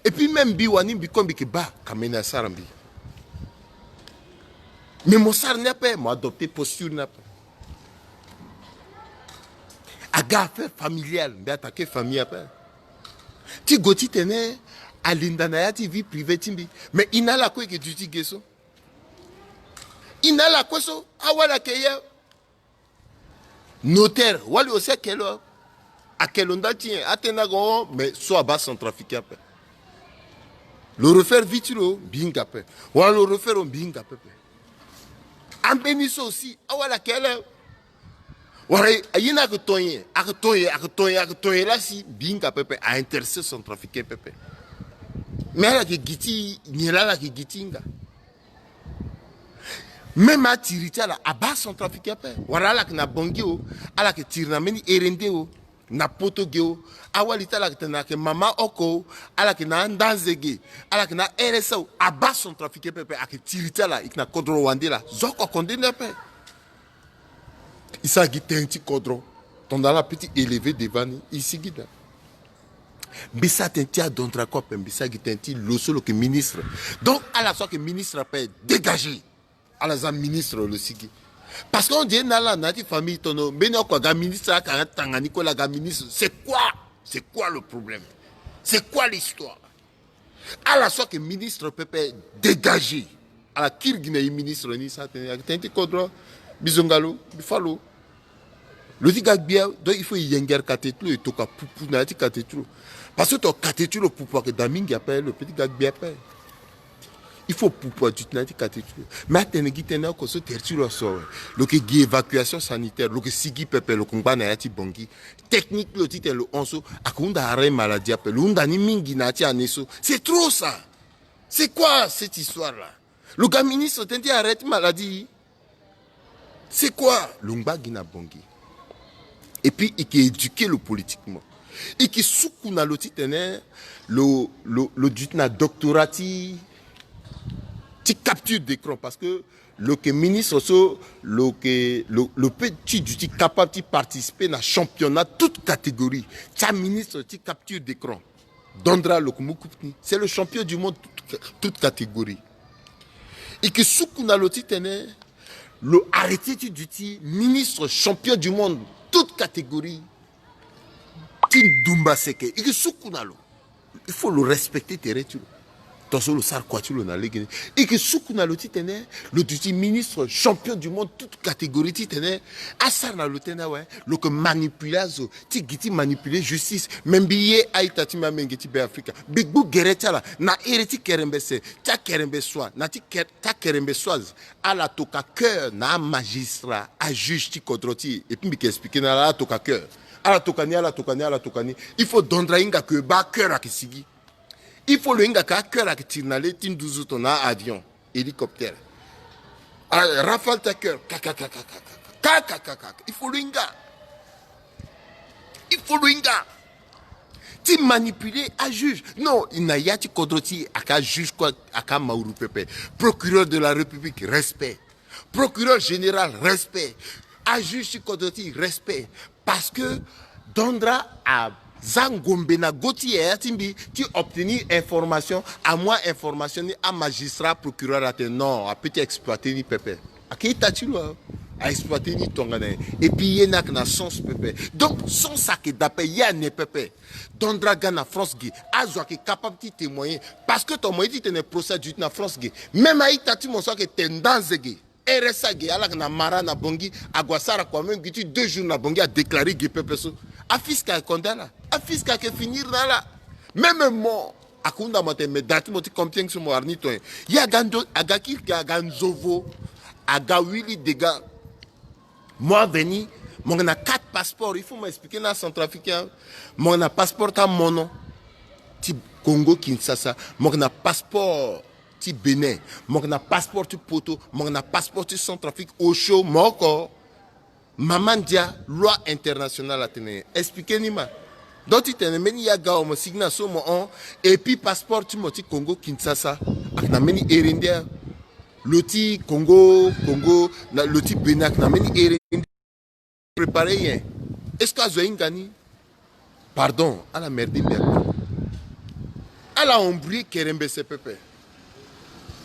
Et puis même mbi wani mbi kue mbi yeke baa kamene asara mbi. Mais mo sara ni ape, mo adopter posture ni ape. Aga affaire familiale, mbi attaquer famille ape. Ti gue titene alinda na ya ti vie privée ti mbi. Mais i na ala kue ayeke duti ge so. I na ala kue so, awali ayeke ye. Notaire, wali aussi akelo. Akelo nda ti nyen, atene na gue, mais so abaa Centrafricain ape. Lo refaire vie ti lo, mbi hinga ape. Wala lo refaire lo, mbi hinga pepe. Ambeni so aussi, awali akele. Wala aye ni ayeke to nyen, ayeke to nyen, ayeke to nyen, ayeke to nyen la si, mbi hinga pepe, a intéressé Centrafricain pepe. Mais ala yeke gi ti nyen la, ala yeke gi ti hinga. Même atiri ti ala abaa Centrafricain ape. Wala ala yeke na Bangui o, ala yeke tiri na mbeni Herendé o, na poto ge o. Awali ti ala ayeke tene ayeke mama oko o, ala yeke na andanze ge, ala yeke na R S A o, abaa Centrafricain pepe, ayeke tiri ti ala, i yeke na kodro wande laa. Zo oko akonde ni ape. I sara gi tënë ti kodro. Tongana ala peut ti élever devant ni, i sigi daa. Mbi sara tënë ti aDandra kue ape, mbi sara gi tënë ti lo so lo yeke ministre. Donc ala so ayeke ministre ape, dégagé. Ala za ministre lo sigi. Parce que on dirait na ala na ya ti famille tono, mbeni oko aga ministre, aka tanga ni kue la aga ministre. C'est quoi? C'est quoi le problème? C'est quoi l'histoire? Ala so ayeke ministre pepe, dégagé. Ala kiri gi na e ministre ni, sa tënë, ayeke tënë ti kodro. Mbi zonga lo, mbi fâ lo. Lo ti ga gbia, donc il faut e yengere kate ti lo, e toka pupu na ya ti kate ti lo. Parce que tongana kate ti lo pupu ayeke daa mingi ape, lo peut ti ga gbia ape. Il faut pupu aduti na ya ti kate ti lo. Mais atene gi tënë oko so tere ti lo aso awe. Lo yeke gi évacuation sanitaire, lo yeke sigi pepe, lo yeke ngba na ya ti Bangui. Technique ti lo titene lo hon so, ayeke hunda arrêt maladie ape. Lo hunda ni mingi na ya ti année so. C'est trop ça. C'est quoi cette histoire là? Lo ga ministre tënë ti arrêt ti maladie. C'est quoi? Lo ngba gi na Bangui. Et puis i yeke éduquer lo politiquement. I yeke suku na lo titene lo, lo, lo duti na doctorat ti, ti capture d'écran, parce que lo yeke ministre so lo yeke, lo, lo peut ti duti capable ti participer na championnat toute catégorie. Ti aministre ti capture d'écran. Dandra lo yeke mu coupe ni. C'est le champion du monde toute, toute catégorie. I yeke suku na lo titene lo arrêter ti duti ministre champion du monde toute catégorie ti ndumba seke. I yeke suku na lo. Il faut lo respecter tere ti lo. Tongaso lo sara kua ti lo na legeni. I yeke suku na lo titene lo duti ministre champion du monde toute catégorie titene asara na lo tënë awe. Lo yeke manipuler azo. Ti gi ti manipuler justice. Me mbi ye a-ita ti mbi amenge ti Beafrika. Mbi gbu gere ti ala na iri ti kerembese, ti akerembesois, na ti ker-, ti akerembesoise. Ala toka cœur na amagistrat, ajuge ti kodro ti e. Et puis mbi yeke expliquer na ala, ala toka cœur. Ala toka ni, ala toka ni, ala toka ni. Il faut Dandra hinga que baa cœur ayeke sigi. Il faut lo hinga que acœur ayeke tiri na le ti nduzu tongana avion, hélicoptère. Ah, Rafale ti acœur. Ka, ka, ka. Il faut lo hinga. Il faut lo hinga. Ti manipuler ajuge. Non, na ya ti kodro ti e, ayeke ajuge kue, ayeke amauru pepe. Procureur de la République, respect. Procureur général, respect. Ajuge ti kodro ti e, respect. Parce que Dandra a, Za ngombe na go ti yaya ti mbi ti obtenir information. Amu a-information ni, amagistrat, procureur atene non, ape ti exploiter ni pepe. Ayeke ita ti lo. A-exploiter ni tongana nyen? Et puis ye ni ayeke na sens pepe. Donc sens ayeke daa ape, ye ane pepe. Tongana aga na France ge, azo ayeke capable ti témoigner. Parce que tongana mo ye titene procès aduti na France ge, même a-ita ti mo so ayeke tene ndanze ge. R S A ge, ala yeke na mara na Bangui, ague asara kua même gi ti deux jours na Bangui, adéclarer ge pepe so. A-fisc ayeke condamner ala. A-fisc ayeke finir na ala. Même mo, ayeke hunda mo atene me daa ti mo ti Compiègne so mo wara ni to nyen? Ye aga ndo, aga kirikiri, aga nzovo, aga wili dega. Mo aveni, mo yeke na quatre passeports. Il faut mo expliquer na Centrafricain. Mo yeke na passeport ti amono ti Congo Kinshasa. Mo yeke na passeport ti Bénin, mo yeke na passeport ti Poto, mo yeke na passeport ti Centrafrique. Osio, mo oko. Mama Ndia, loi internationale atene nyen? Expliquer ni ma. Donc titene mbeni ye aga awe mo sigi na so mo hon. Et puis passeport ti mo ti Congo Kinshasa ayeke na mbeni here nde? Lo ti Congo, Congo, na lo ti Bénin ayeke na mbeni here nde? Préparer nyen? Est-ce que azo ahinga ni? Pardon, ala merde mbi ape. Ala embrouiller kerembese pepe.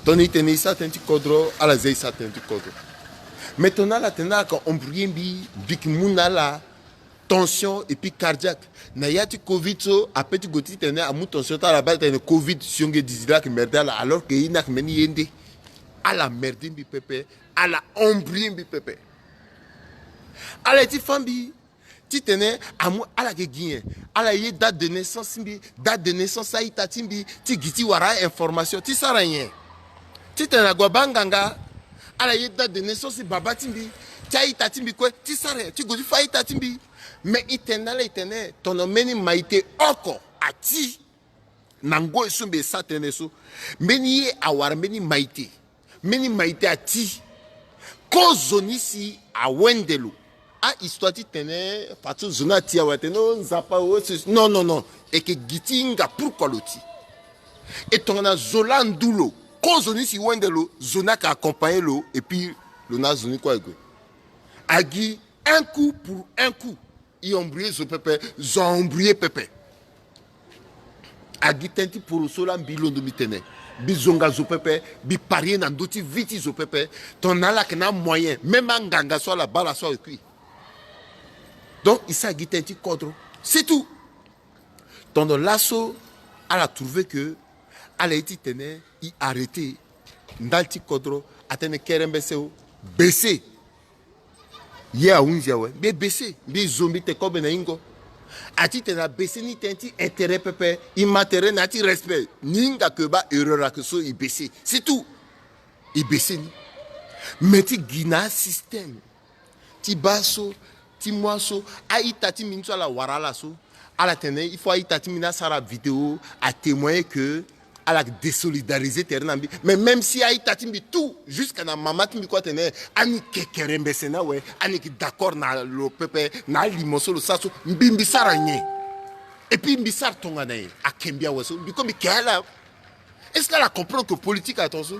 Tongana e tene e sara tënë ti kodro, ala zia e sara tënë ti kodro. Mais tongana ala tene ala yeke embrouiller mbi, mbi yeke mu na ala tension et puis cardiaque. Na ya ti covid so, ape ti gue titene amu tension ti ala baa titene covid, sionge dizi laa ayeke merde ala, alors que ye ni ayeke mbeni ye nde. Ala merde mbi pepe, ala embrouiller mbi pepe. Ala ye ti fâ mbi titene amu, ala yeke gi nyen? Ala ye date de naissance ti mbi, date de naissance ti a-ita ti mbi, ti gi ti wara a-information ti sara nyen? Titene ague abaa anganga, ala ye date de naissance ti babâ ti mbi, ti a-ita ti mbi kue, ti sara nyen? Ti gue ti fâ a-ita ti mbi. Mais e tene na ala e tene tongana mbeni maite oko ati. Na ngoi so mbi sa tënë so, mbeni ye awara mbeni maite. Mbeni maite ati. Kozoni si awende lo. A-histoire titene fadeso zo ni ati awe atene o Nzapa o, non, non, non. E yeke gi ti hinga pourquoi lo ti. E tongana zo laa andu lo, kozoni si wende lo, zo ni ayeke accompagner lo, et puis lo na azo ni kue ague. Agi un coup pour un coup. E embrouiller zo pepe, zo aembrouiller pepe. Agi tënë ti poro so laa mbi londo mbi tene, mbi zonga zo pepe, mbi parier na ndö ti vie ti zo pepe. Tongana ala yeke na amoyen, même anganga so ala baa ala so awe kui. Donc e sara gi tënë ti kodro. C'est tout. Tongana laso ala trouver que ala ye titene e arrêter ndali ti kodro, atene kerembese o, baisser. Ye ahunzi awe, mbi e baisser, mbi zo mbi te kobe na hingo. A titene a baisser ni tënë ti intérêt pepe, e ma tere na ya ti respect. Ni hinga que baa erreur ayeke so, e baisser. C'est tout. E baisser ni. Mais ti gi na asystème ti baa so, ti mu aso, a-ita ti mbi ni so ala wara ala so, ala tene il faut a-ita ti mbi ni asara vidéo, atémoigner que ala désolidariser tere na mbi. Mais même si a-ita ti mbi tout, jusqu'à na mama ti mbi kue atene ani ke kerembese ni awe, ani ke d'accord na lo pepe, na alimo so lo sara so, mbi mbi sara nyen? Et puis mbi sara tongana nyen? Ake mbi awe so, mbi kue mbi ke ala. Est-ce que ala comprendre que politique atonga so?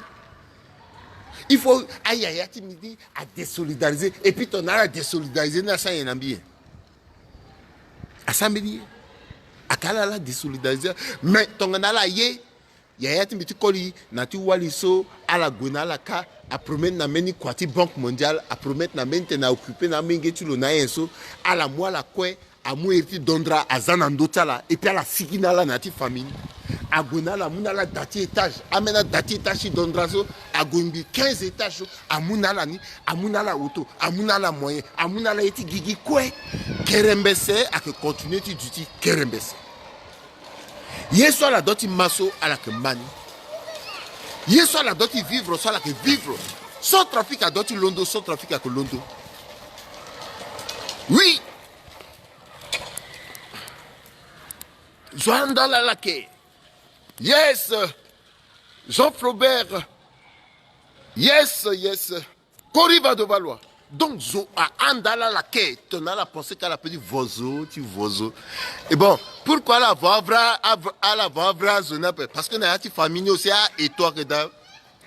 Il faut ayaya ti mbi ni adésolidariser. Et puis tongana ala désolidariser ni, asara nyen na mbi? Asara mbeni ye. Ake ala ala désolidariser. Mais tongana ala ye, yaya ti mbi ti koli na ti wali so, ala gue na ala kâ, apromettre na mbeni kua ti Banque Mondiale, apromettre na mbeni tene aoccuper na amenge ti lo na anyen so, ala mu ala kue, amu iri ti dondra aza na ndö ti ala, et puis ala sigi na ala na ya ti famille ni. Ague na ala amu na ala da ti étage, ambeni ada ti étage ti dondra so, ague ngbi quinze étage so, amu na ala ni, amu na ala auto, amu na ala moyen, amu na ala ye ti gigi kue. Kerembese ayeke continuer ti duti kerembese. Ye so ala doit ti ma so, ala yeke ma ni. Ye so ala doit ti vivre so, ala yeke vivre. Centrafrique adoit ti londo, Centrafrique ayeke londo. Oui. Zo ahanda ala lake. Yes. Jean Flaubert. Yes, yes. Kori va dova loi. Donc zo ahanda ala lake. Tongana ala pensé que ala peut ti vo zo, ti vo zo. Et bon, pourquoi ala vo avra, avra, ala vo avra zo ni ape? Parce que na ya ti famille ni aussi a-Eto'o ayeke daa.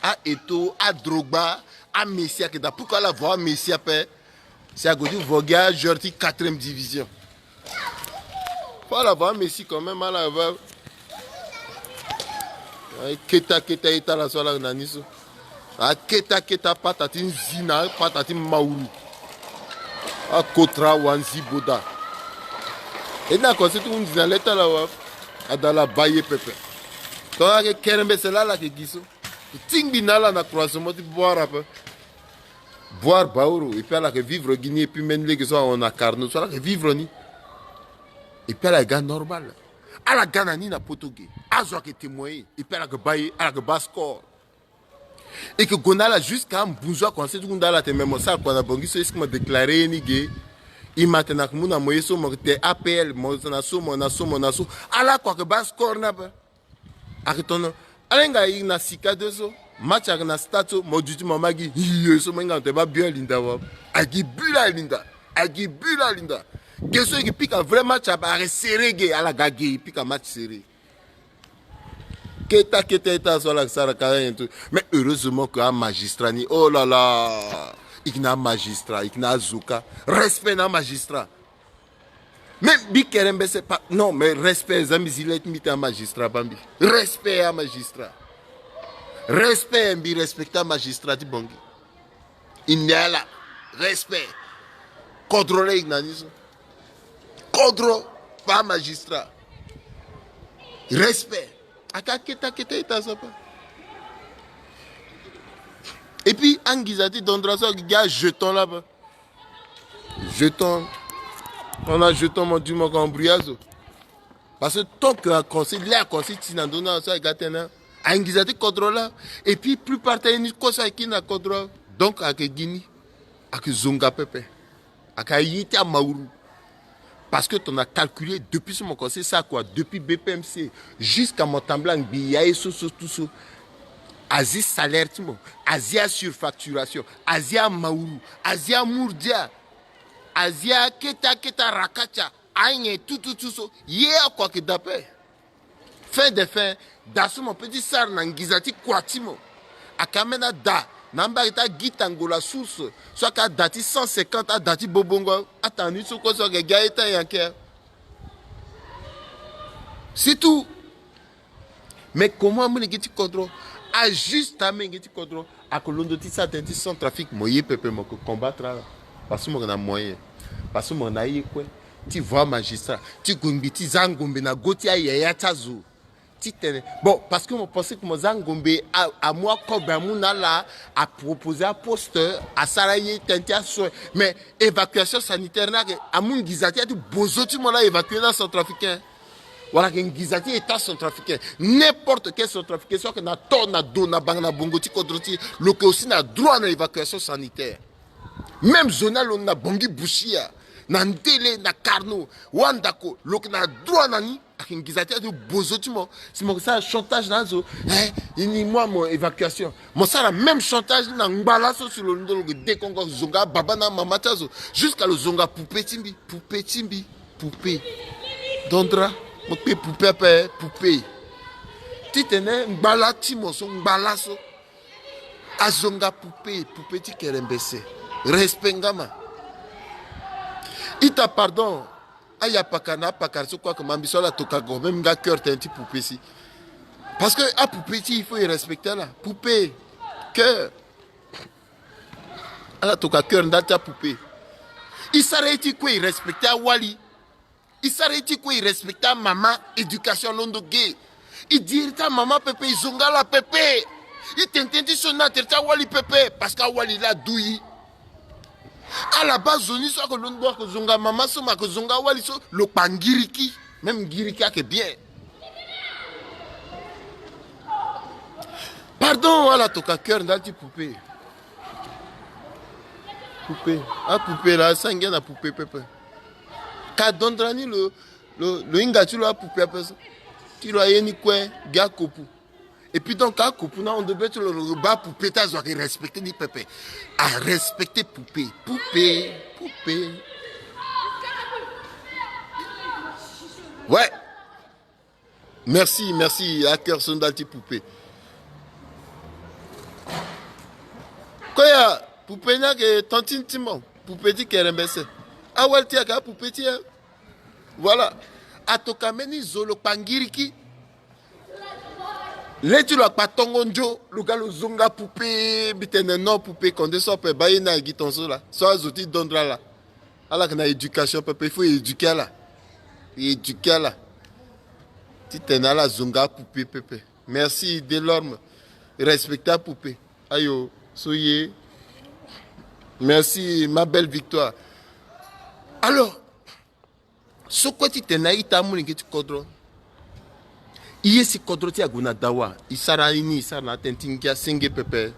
A-Eto'o, a-Drogba, a-Messi ayeke daa. Pourquoi ala vo a-Messi ape? Si ague ti vo gi a-joueur ti quatrième division. Faut ala voit Messi quand même, ala va. Ay, keta keta ye ti ala so ala na ni so. Aketa keta pata ti nzi na pata ti maulu. Akotra wa nzi boda. E na konse ti hunzi na le ti ala wa. Ada ala baa ye pepe. Tongana ayeke kerembese laa ala yeke gi so. Tingbi na ala na croisement ti Boire ape. Boire Baoro, et puis ala yeke vivre gi ni, et puis mbeni lege so ahon na Carnot so ala yeke vivre ni. Et puis ala yeke ga normal. Ala ga na ni na poto ge. Azo ayeke témoigner. Et puis ala yeke baa ye, ala yeke baa score. E yeke gue na ala jusqu'à mbunzu akomanse ti hunda ala tene me mo sara kua na Bangui so, est-ce que mo déclarer ye ni ge? E ma tene ayeke mu na mo ye so, mo yeke te A P L, mo na so, mo na so, mo na so. Ala kua ayeke baa score ni ape. Ayeke tono. Ala hinga e na sika de so. Match ayeke na stade so, mo duti mo ma gi. Hiyo so mo hinga mo tene baa but alinda wa. Ayeke but la alinda. Ayeke but la alinda. Ge so e yeke pika vrai match ape, ayeke serré ge, ala ga ge e pika match serré. Keta keta ita so ala yeke sara ka nyen tu. Mais heureusement que amagistrat ni, oh là là. E yeke na amagistrat, e yeke na azo kâ. Respect na amagistrat. Même mbi kerembese pa, non, mais respect, za mbi zi le ti mbi tene amagistrat baa mbi. Respect amagistrat. Respect, mbi respecte amagistrat ti Bangui. E ne ala. Respect. Kodro laa e yeke na ni so. Kodro pa amagistrat. Respect. Ayeke akete akete ita so ape. Et puis anginza ti Dondra so ayeke gi ajeton laa ape. Jeton. Tongana jeton mo duti mo yeke embrouillé azo. Parce que tant que akonse, lê akonse ti na ndö ni awe so ayeke ga tënë. Anginza ti kodro laa. Et puis plupart ti aye ni kue so ayeke na kodro. Donc ayeke gi ni. Ayeke zonga pepe. Ayeke aye ti amauru. Parce que tongana calculer depuis so mo commencé sara kua, depuis B P M C jusqu'à mo tambula ngbii ya ye so so tout so. Azi salaire ti mo, azi asurfacturation, azi amauru, azi amour dia, azi akete akete arakatia, anyen tout tout tout so. Ye oko ayeke da ape. Fin de fin, da so mo peut ti sara na nginza ti kua ti mo. Ayeke ambeni ada na ambeni ake ti agita ngola source so ayeke ada ti cent cinquante, ada ti bobongo, atanga ni so kue so ayeke gi aye ti ayanke. C'est tout. Mais comment amolenge ti kodro, ajuste amolenge ti kodro, ayeke londo ti sara tënë ti Centrafrique, mo ye pepe mo yeke combattre ala. Parce que mo yeke na moyen. Parce que mo yeke na aye kue ti voir magistrat ti gue ngbii ti za ngombe na go ti ayaya ti azo. Titene bon, parce que mo pensé que mo za ngombe, amu akobe amu na ala, aproposé aposte, asara ye tënë ti asoin. Mais évacuation sanitaire ni ayeke amu nginza ti ya ti bozo ti mo laa évacuer na Centrafricain. Wala ayeke nginza ti état centrafricain. N'importe quel centrafricain so ayeke na tort na do na banga na bongo ti kodro ti e, lo yeke aussi na droit na évacuation sanitaire. Même zo ni alondo na Bangui Bushia, na Ndele, na Carnot, Wandako, lo yeke na droit na ni. Ayeke nginza ti azo bozo ti mo. Si mo yeke sara chantage na azo, eh, e ni mu amo évacuation. Mo sara même chantage ni na ngba laso si lo londo lo yeke dekongo zonga ababa na amama ti azo. Jusqu'à lo zonga poupée ti mbi, poupée ti mbi, poupée. Dondra, mo kpe poupée ape, poupée. Titene ngba la ti mo so, ngba laso. Azonga poupée, poupée ti kerembese. Respect nga ma. Ita pardon. Aya pakara na apakara so kue ayeke ma mbi so ala toka quand même nga cœur tënë ti poupée si. Parce que apoupée ti il faut e respecter ala. Poupée, cœur. Ala toka cœur ndali ti apoupée. E sara ye ti kue e respecter awali. E sara ye ti kue e respecter amama, éducation alondo ge. E diri ti amama pepe, e zonga ala pepe. E tene tënë ti sioni na tere ti awali pepe, parce que awali laa adu e. Ala baa zo ni so ayeke londo ayeke zonga mama so, ma ayeke zonga awali so, lo kpa ngiriki. Même ngiriki ayeke bien. Pardon, ala toka cœur ndali ti poupée. Poupée. Apoupée laa, asangia na poupée pepe. Ka dondra ni lo, lo, lo hinga ti lo apoupée ape so. Ti lo aye ni kue, gi akopu. Et puis donc, akopu na ahon be ti lo, lo baa poupée ti azo ayeke respecter ni pepe. Arespecter poupée. Poupée. Poupée. Ouais. Merci, merci, acœur so ndali ti poupée. Koya, poupée ni ayeke tantine ti mo, poupée ti kerembese. Awali ti e ayeke apoupée ti e. Voilà. Atoka mbeni zo lo kpa ngiriki. Lê ti lo akpa tongo ndio, lo ga lo zonga poupée, mbi tene non, poupée konde so ape baa ye ni na gi tonso laa. So azo ti dondra laa. Ala yeke na éducation pepe, il faut éduquer ala. Éduquer ala. Titene ala zonga apoupée pepe. Merci Delorme. Respecter apoupée. Ayo, so ye. Merci ma belle Victoire. Alors, so kue titene a-ita amolenge ti kodro. E ye si kodro ti e ague na dawa, e sara ye ni, e sara na atënë ti ngia senge pepe.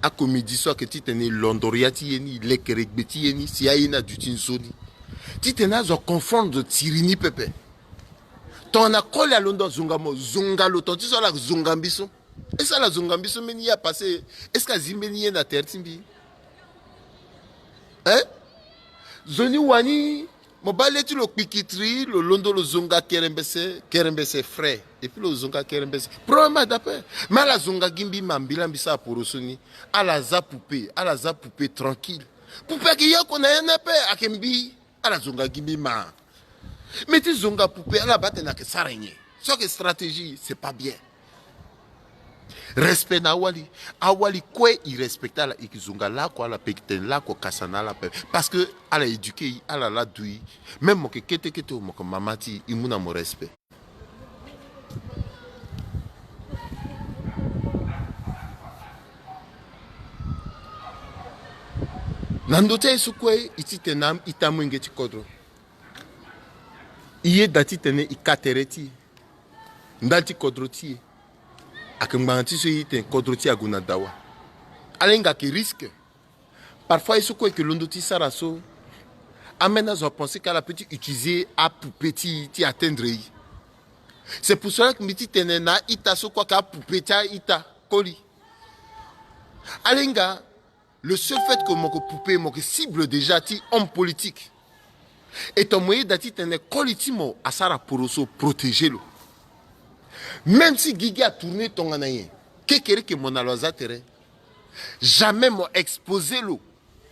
Akomedi so ayeke titene e londoro ya ti ye ni, e lekere gbe ti ye ni si aye ni aduti nzoni. Titene azo aconfondre tiri ni pepe. Tongana koli alondo azonga mo, zonga lo, tongana ti so ala zonga mbi so. Est-ce que ala zonga mbi so mbeni ye apasse? Est-ce que azi mbeni ye na tere ti mbi? Hein? Nzoni wani, mo baa lê ti lo kpikitiri, lo londo lo zonga kerembese, kerembese frais. Et puis lo zonga kerembese. Problème ada ape. Mais ala zonga gi mbi ma mbi laa mbi sara poroso ni. Ala za poupée, ala za poupée tranquille. Poupée ayeke ye oko na ya ni ape, ayeke mbi. Ala zonga gi mbi ma. Mais ti zonga poupée, ala baa atene ayeke sara nyen? So ayeke stratégie, c'est pas bien. Respect na awali. Awali kue e respecter ala, e yeke zonga laoko ala, pe e yeke tene laoko kasa na ala pe. Parce que ala éduquer e, ala laa du e. Même mo yeke kete kete, mo yeke mama ti e, e mu na mo respect. Na ndö ti aye so kue e titene na a-ita amolenge ti kodro. E yeda titene e ka tere ti e. Ndali ti kodro ti e. Ayeke ngbanga ti so e tene kodro ti e ague na dawa. Ala hinga ayeke risque. Parfois ye so kue e yeke londo ti sara so, ambeni azo apenser que ala peut ti utiliser apoupée ti e ti atteindre e. C'est pour cela que mbi ti tene na a-ita so kue ayeke apoupée ti a-ita koli. Ala hinga, le seul fait que mo yeke poupée, mo yeke cible déjà ti homme politique. Et tongana mo yeda titene koli ti mo asara poroso, protéger lo. Même si gigi atourner tongana nyen, kekereke mo na lo aza tere. Jamais mo exposer lo.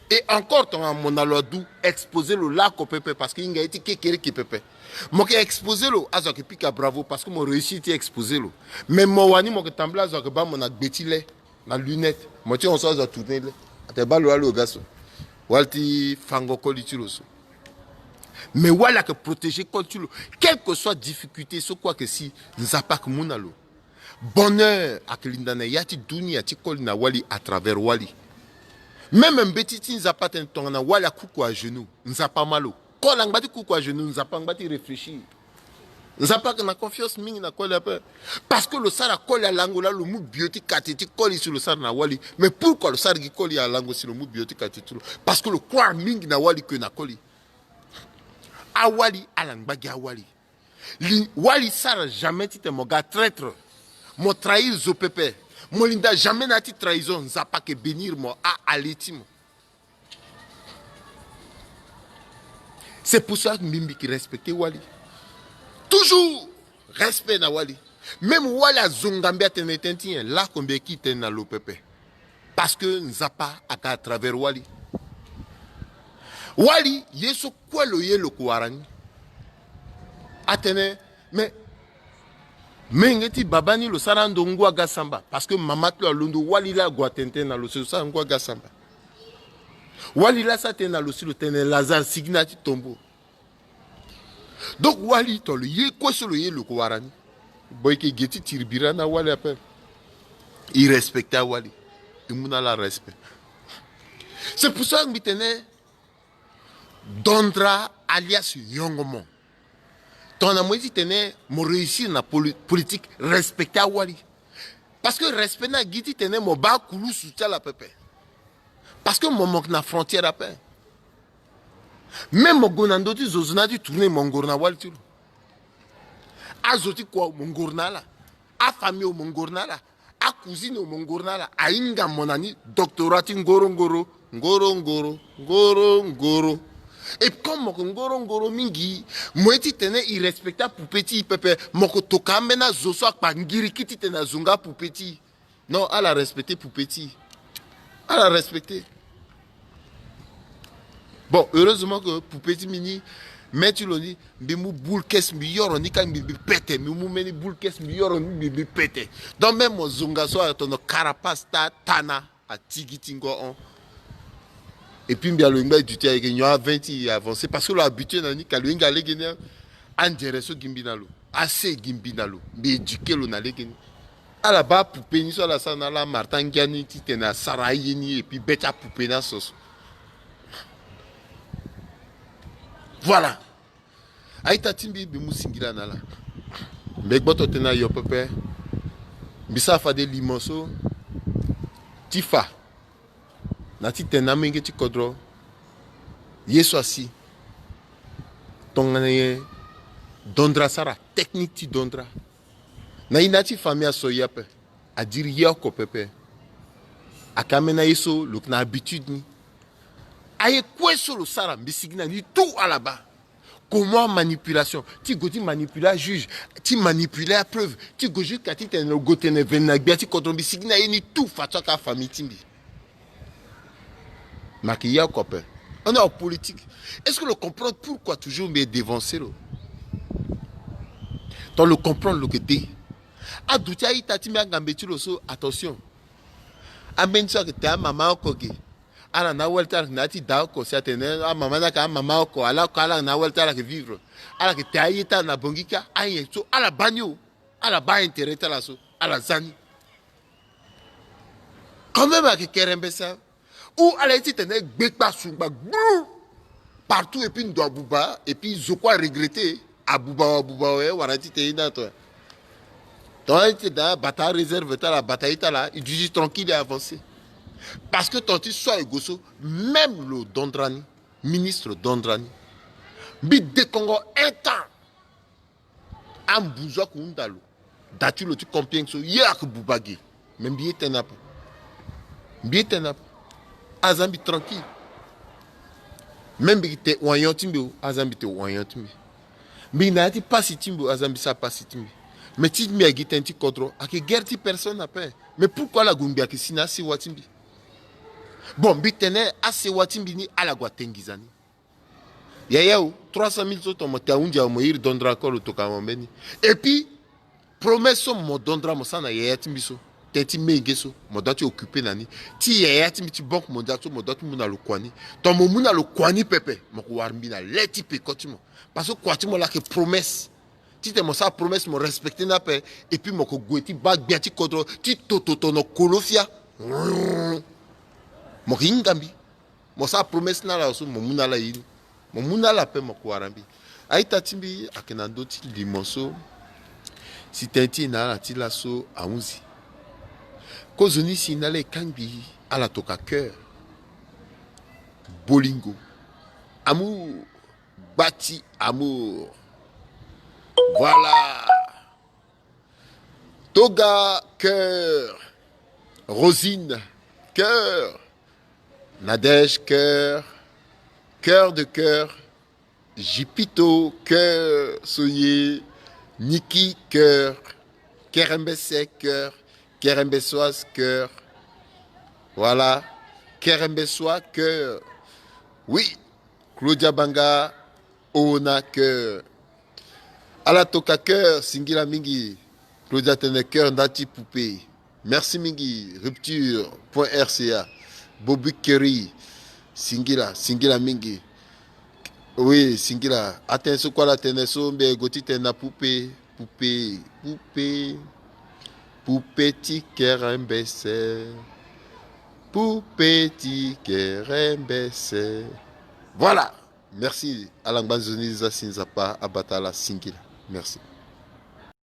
Et encore, tongana mo na lo adu, exposer lo laoko pepe, parce que e hinga ye ti kekereke pepe. Mo yeke exposer lo, azo ayeke pika bravo, parce que mo réussir ti exposer lo. Mais mo wani mo yeke tambula, azo ayeke baa mo na gbe ti lê, na lunette. Mo ti hon so azo atourner lê. Atene baa lo, alo ga so. Wali ti fango koli ti lo so. Mais wali ayeke protéger koli ti lo. Quelle que soit difficulté so kue ayeke si, Nzapa ayeke mu na lo. Bonheur ayeke linda na ya ti dunia ti koli na wali à travers wali. Même mbeti ti Nzapa atene tongana wali akuku à genoux, Nzapa ama lo. Koli angba ti kuku à genoux, Nzapa angba ti réfléchir. Nzapa ayeke na confiance mingi na koli ape. Parce que lo sara koli alango laa lo mu bio ti kate ti koli si lo sara na wali. Mais pourquoi lo sara gi koli alango si lo mu bio ti kate ti lo? Parce que lo croire mingi na wali que na koli. Awali ala ngba gi awali. Li, wali sara jamais titene mo ga traître. Mo trahir zo pepe. Mo linda jamais na ya ti trahison. Nzapa ayeke bénir mo, a, ale ti mo. C'est pour ça que mbi, mbi yeke respecter wali. Toujours respect na wali. Même wali azonga mbi atene tënë ti nyen, laoko mbi yeke tene na lo pepe. Parce que Nzapa aga à travers wali. Wali, ye so kue lo ye lo ko wara ni. Atene, mais, menge ti baba ni lo sara ando ngu aga samba. Parce que mama ti lo alondo wali laa ague atene tënë na lo si lo sara ngu aga samba. Wali laa asara tënë na lo si lo tene Lazare sigi na ya ti tombeau. Donc wali, tongana lo ye kue so lo ye lo ko wara ni. Bon, e yeke ge ti tiri bira na wali ape. E respecter awali. E mu na ala respect. C'est pour ça mbi tene dondra alias yongomo. Tongana mo ye titene mo réussir na poli-, politique, respecter awali. Parce que respect ni agi titene mo baa kulusu ti ala pepe. Parce que mo, mo yeke na frontière ape. Même mo gue na ndö ti zo, zo ni ati tourner, mo ngoro na wali ti lo. Azo ti kua mo ngoro na ala. Afamille mo ngoro na ala. Acousine mo ngoro na ala. Ahinga mo na ni doctorat ti ngoro ngoro, ngoro ngoro, ngoro ngoro. Et comme mo yeke ngoro ngoro mingi, mo ye titene e respecter apoupée ti e pepe, mo yeke toka ambeni azo so akpa ngiriki titene azonga apoupée ti e. Non, ala respecter poupée ti e. Ala respecter. Bon, heureusement que poupée ti mbi ni, Me ti lo ni, mbi mu boule caisse, mbi yoro ni kâ, mbi mbi pete. Mbi mu mbeni boule caisse, mbi yoro ni, mbi mbi pete. Donc même mo zonga so atono carapace ta tana atigi ti ngo hon. Et puis mbi alo ngba éduqué ayeke nyon a vingt ti avancé parce que lo habitué na ni ka lo hinga lege ni. Anzere so gi mbi na lo, ase gi mbi na lo, mbi éduqué lo na lege ni. Ala baa apoupée ni so ala sara na ala, Martin angia ni titene asara aye ni, et puis be ti apoupée ni aso so. Voilà. A-ita ti mbi, mbi mu singila na ala. Mbi gboto tënë na yo pepe. Mbi sara fade limo so ti fa na titene amolenge ti kodro ye so asi tongana nyen dondra asara, technique ti dondra. Na ye na ya ti famille aso ye ape. Adiri ye oko pepe. Ayeke ambeni aye so lo yeke na habitude ni. Aye kue so lo sara, mbi sigi na ni tout, ala baa. Comment manipulation, ti gue ti manipuler ajuge, ti manipuler apreuve, ti gue jusqu'à titene lo gue tene veni na gbia ti kodro, mbi sigi na ye ni tout, fa ti aka famille ti mbi. Maki ya oko ape. On est en politique. Est-ce que lo comprendre pourquoi toujours mbi dévancer lo? Tant lo comprendre lo ke de. Aduti a-ita ti mbi, angambe ti lo so, attention. Ambeni so ayeke te amama oko ge. Ala na awali ti ala ayeke na ya ti da oko, si atene amama ni ayeke amama oko, ala oko ala yeke na awali ti ala ayeke vivre. Ala yeke te aye ti ala na Bangui kâ, anyen so ala baa ni o. Ala baa intérêt ti ala so, ala za ni. Quand même ayeke kerembe sa. Ou ala ye titene gbekpa sungba gbu partout, et puis ndo abuba, et puis zo kue aregretter. Abuba wa, abuba wa, wara titene ye ni ato. Ton ye titene abata aréserve ti ala, abata ye ti ala, e duti tranquille, e avancer. Parce que ton ti so aye gue so, même lo dondra ni, ministre dondra ni, mbi dekongo un temps. Ambuzu ayeke hunda lo. Da ti lo ti Compiègne so, ye ayeke buba ge. Me mbi ye tene ape. Mbi ye tene ape. Aza mbi tranquille. Me mbi yeke te wanyon ti mbi o, aza mbi te wanyon ti mbi. Mbi yeke na ya ti pasi ti mbi o, aza mbi sara pasi ti mbi. Me ti mbi ayeke gi tënë ti kodro, ayeke guerre ti personne ape. Mais pourquoi ala gue ngbi ayeke si na asewa ti mbi? Bon, mbi tene asewa ti mbi ni ala gue ate nginza ni. Yaya o, trois cent mille so ton mo te ahunzi awe, mo iri dondra encore lo tokua mo mbeni. Et puis promesse so mo dondra mo sara na yaya ti mbi so, tënë ti menge so, mo doit ti occuper na ni. Ti yaya ti mbi ti Banque Mondiale so, mo doit ti mu na lo kua ni. Ton mo mu na lo kua ni pepe, mo ko wara mbi na le ti peko ti mo. Parce que kua ti mo laa ayeke promesse. Titene mo sara promesse, mo respecter ni ape. Et puis mo ko gue ti baa gbia ti kodro ti toto tono kolofia. Mo ko hinga mbi. Mo sara promesse na ala so, mo mu na ala ye ni. Mo mu na ala ape, mo ko wara mbi. A-ita ti mbi, ayeke na ndö ti limo so si tënë ti e na ala ti laso ahunzi. Kozoni si na ala e kangbi ala tokua cœur. Bolingo. Amour. Gbati, amour. Voilà. Toga, cœur. Rosine, cœur. Nadège, cœur. Cœur de cœur. Jipito, cœur. Soye, Niki, cœur. Kerembese, cœur. Kerembesoise, cœur. Voilà. Kerembesois, cœur. Oui. Claudia Banga, Ona, cœur. Ala tokua cœur, singila mingi. Claudia atene cœur nda ti poupée. Merci mingi. Rupture point R C A. Bobi Keri, singila, singila mingi. Oui, singila. Atene so kue ala tene so, mbi gue titene na poupée, poupée, poupée. Poupée ti kerembese. Poupée ti kerembese. Voilà. Merci. Ala ngba nzoni za si Nzapa abata ala, singila. Merci.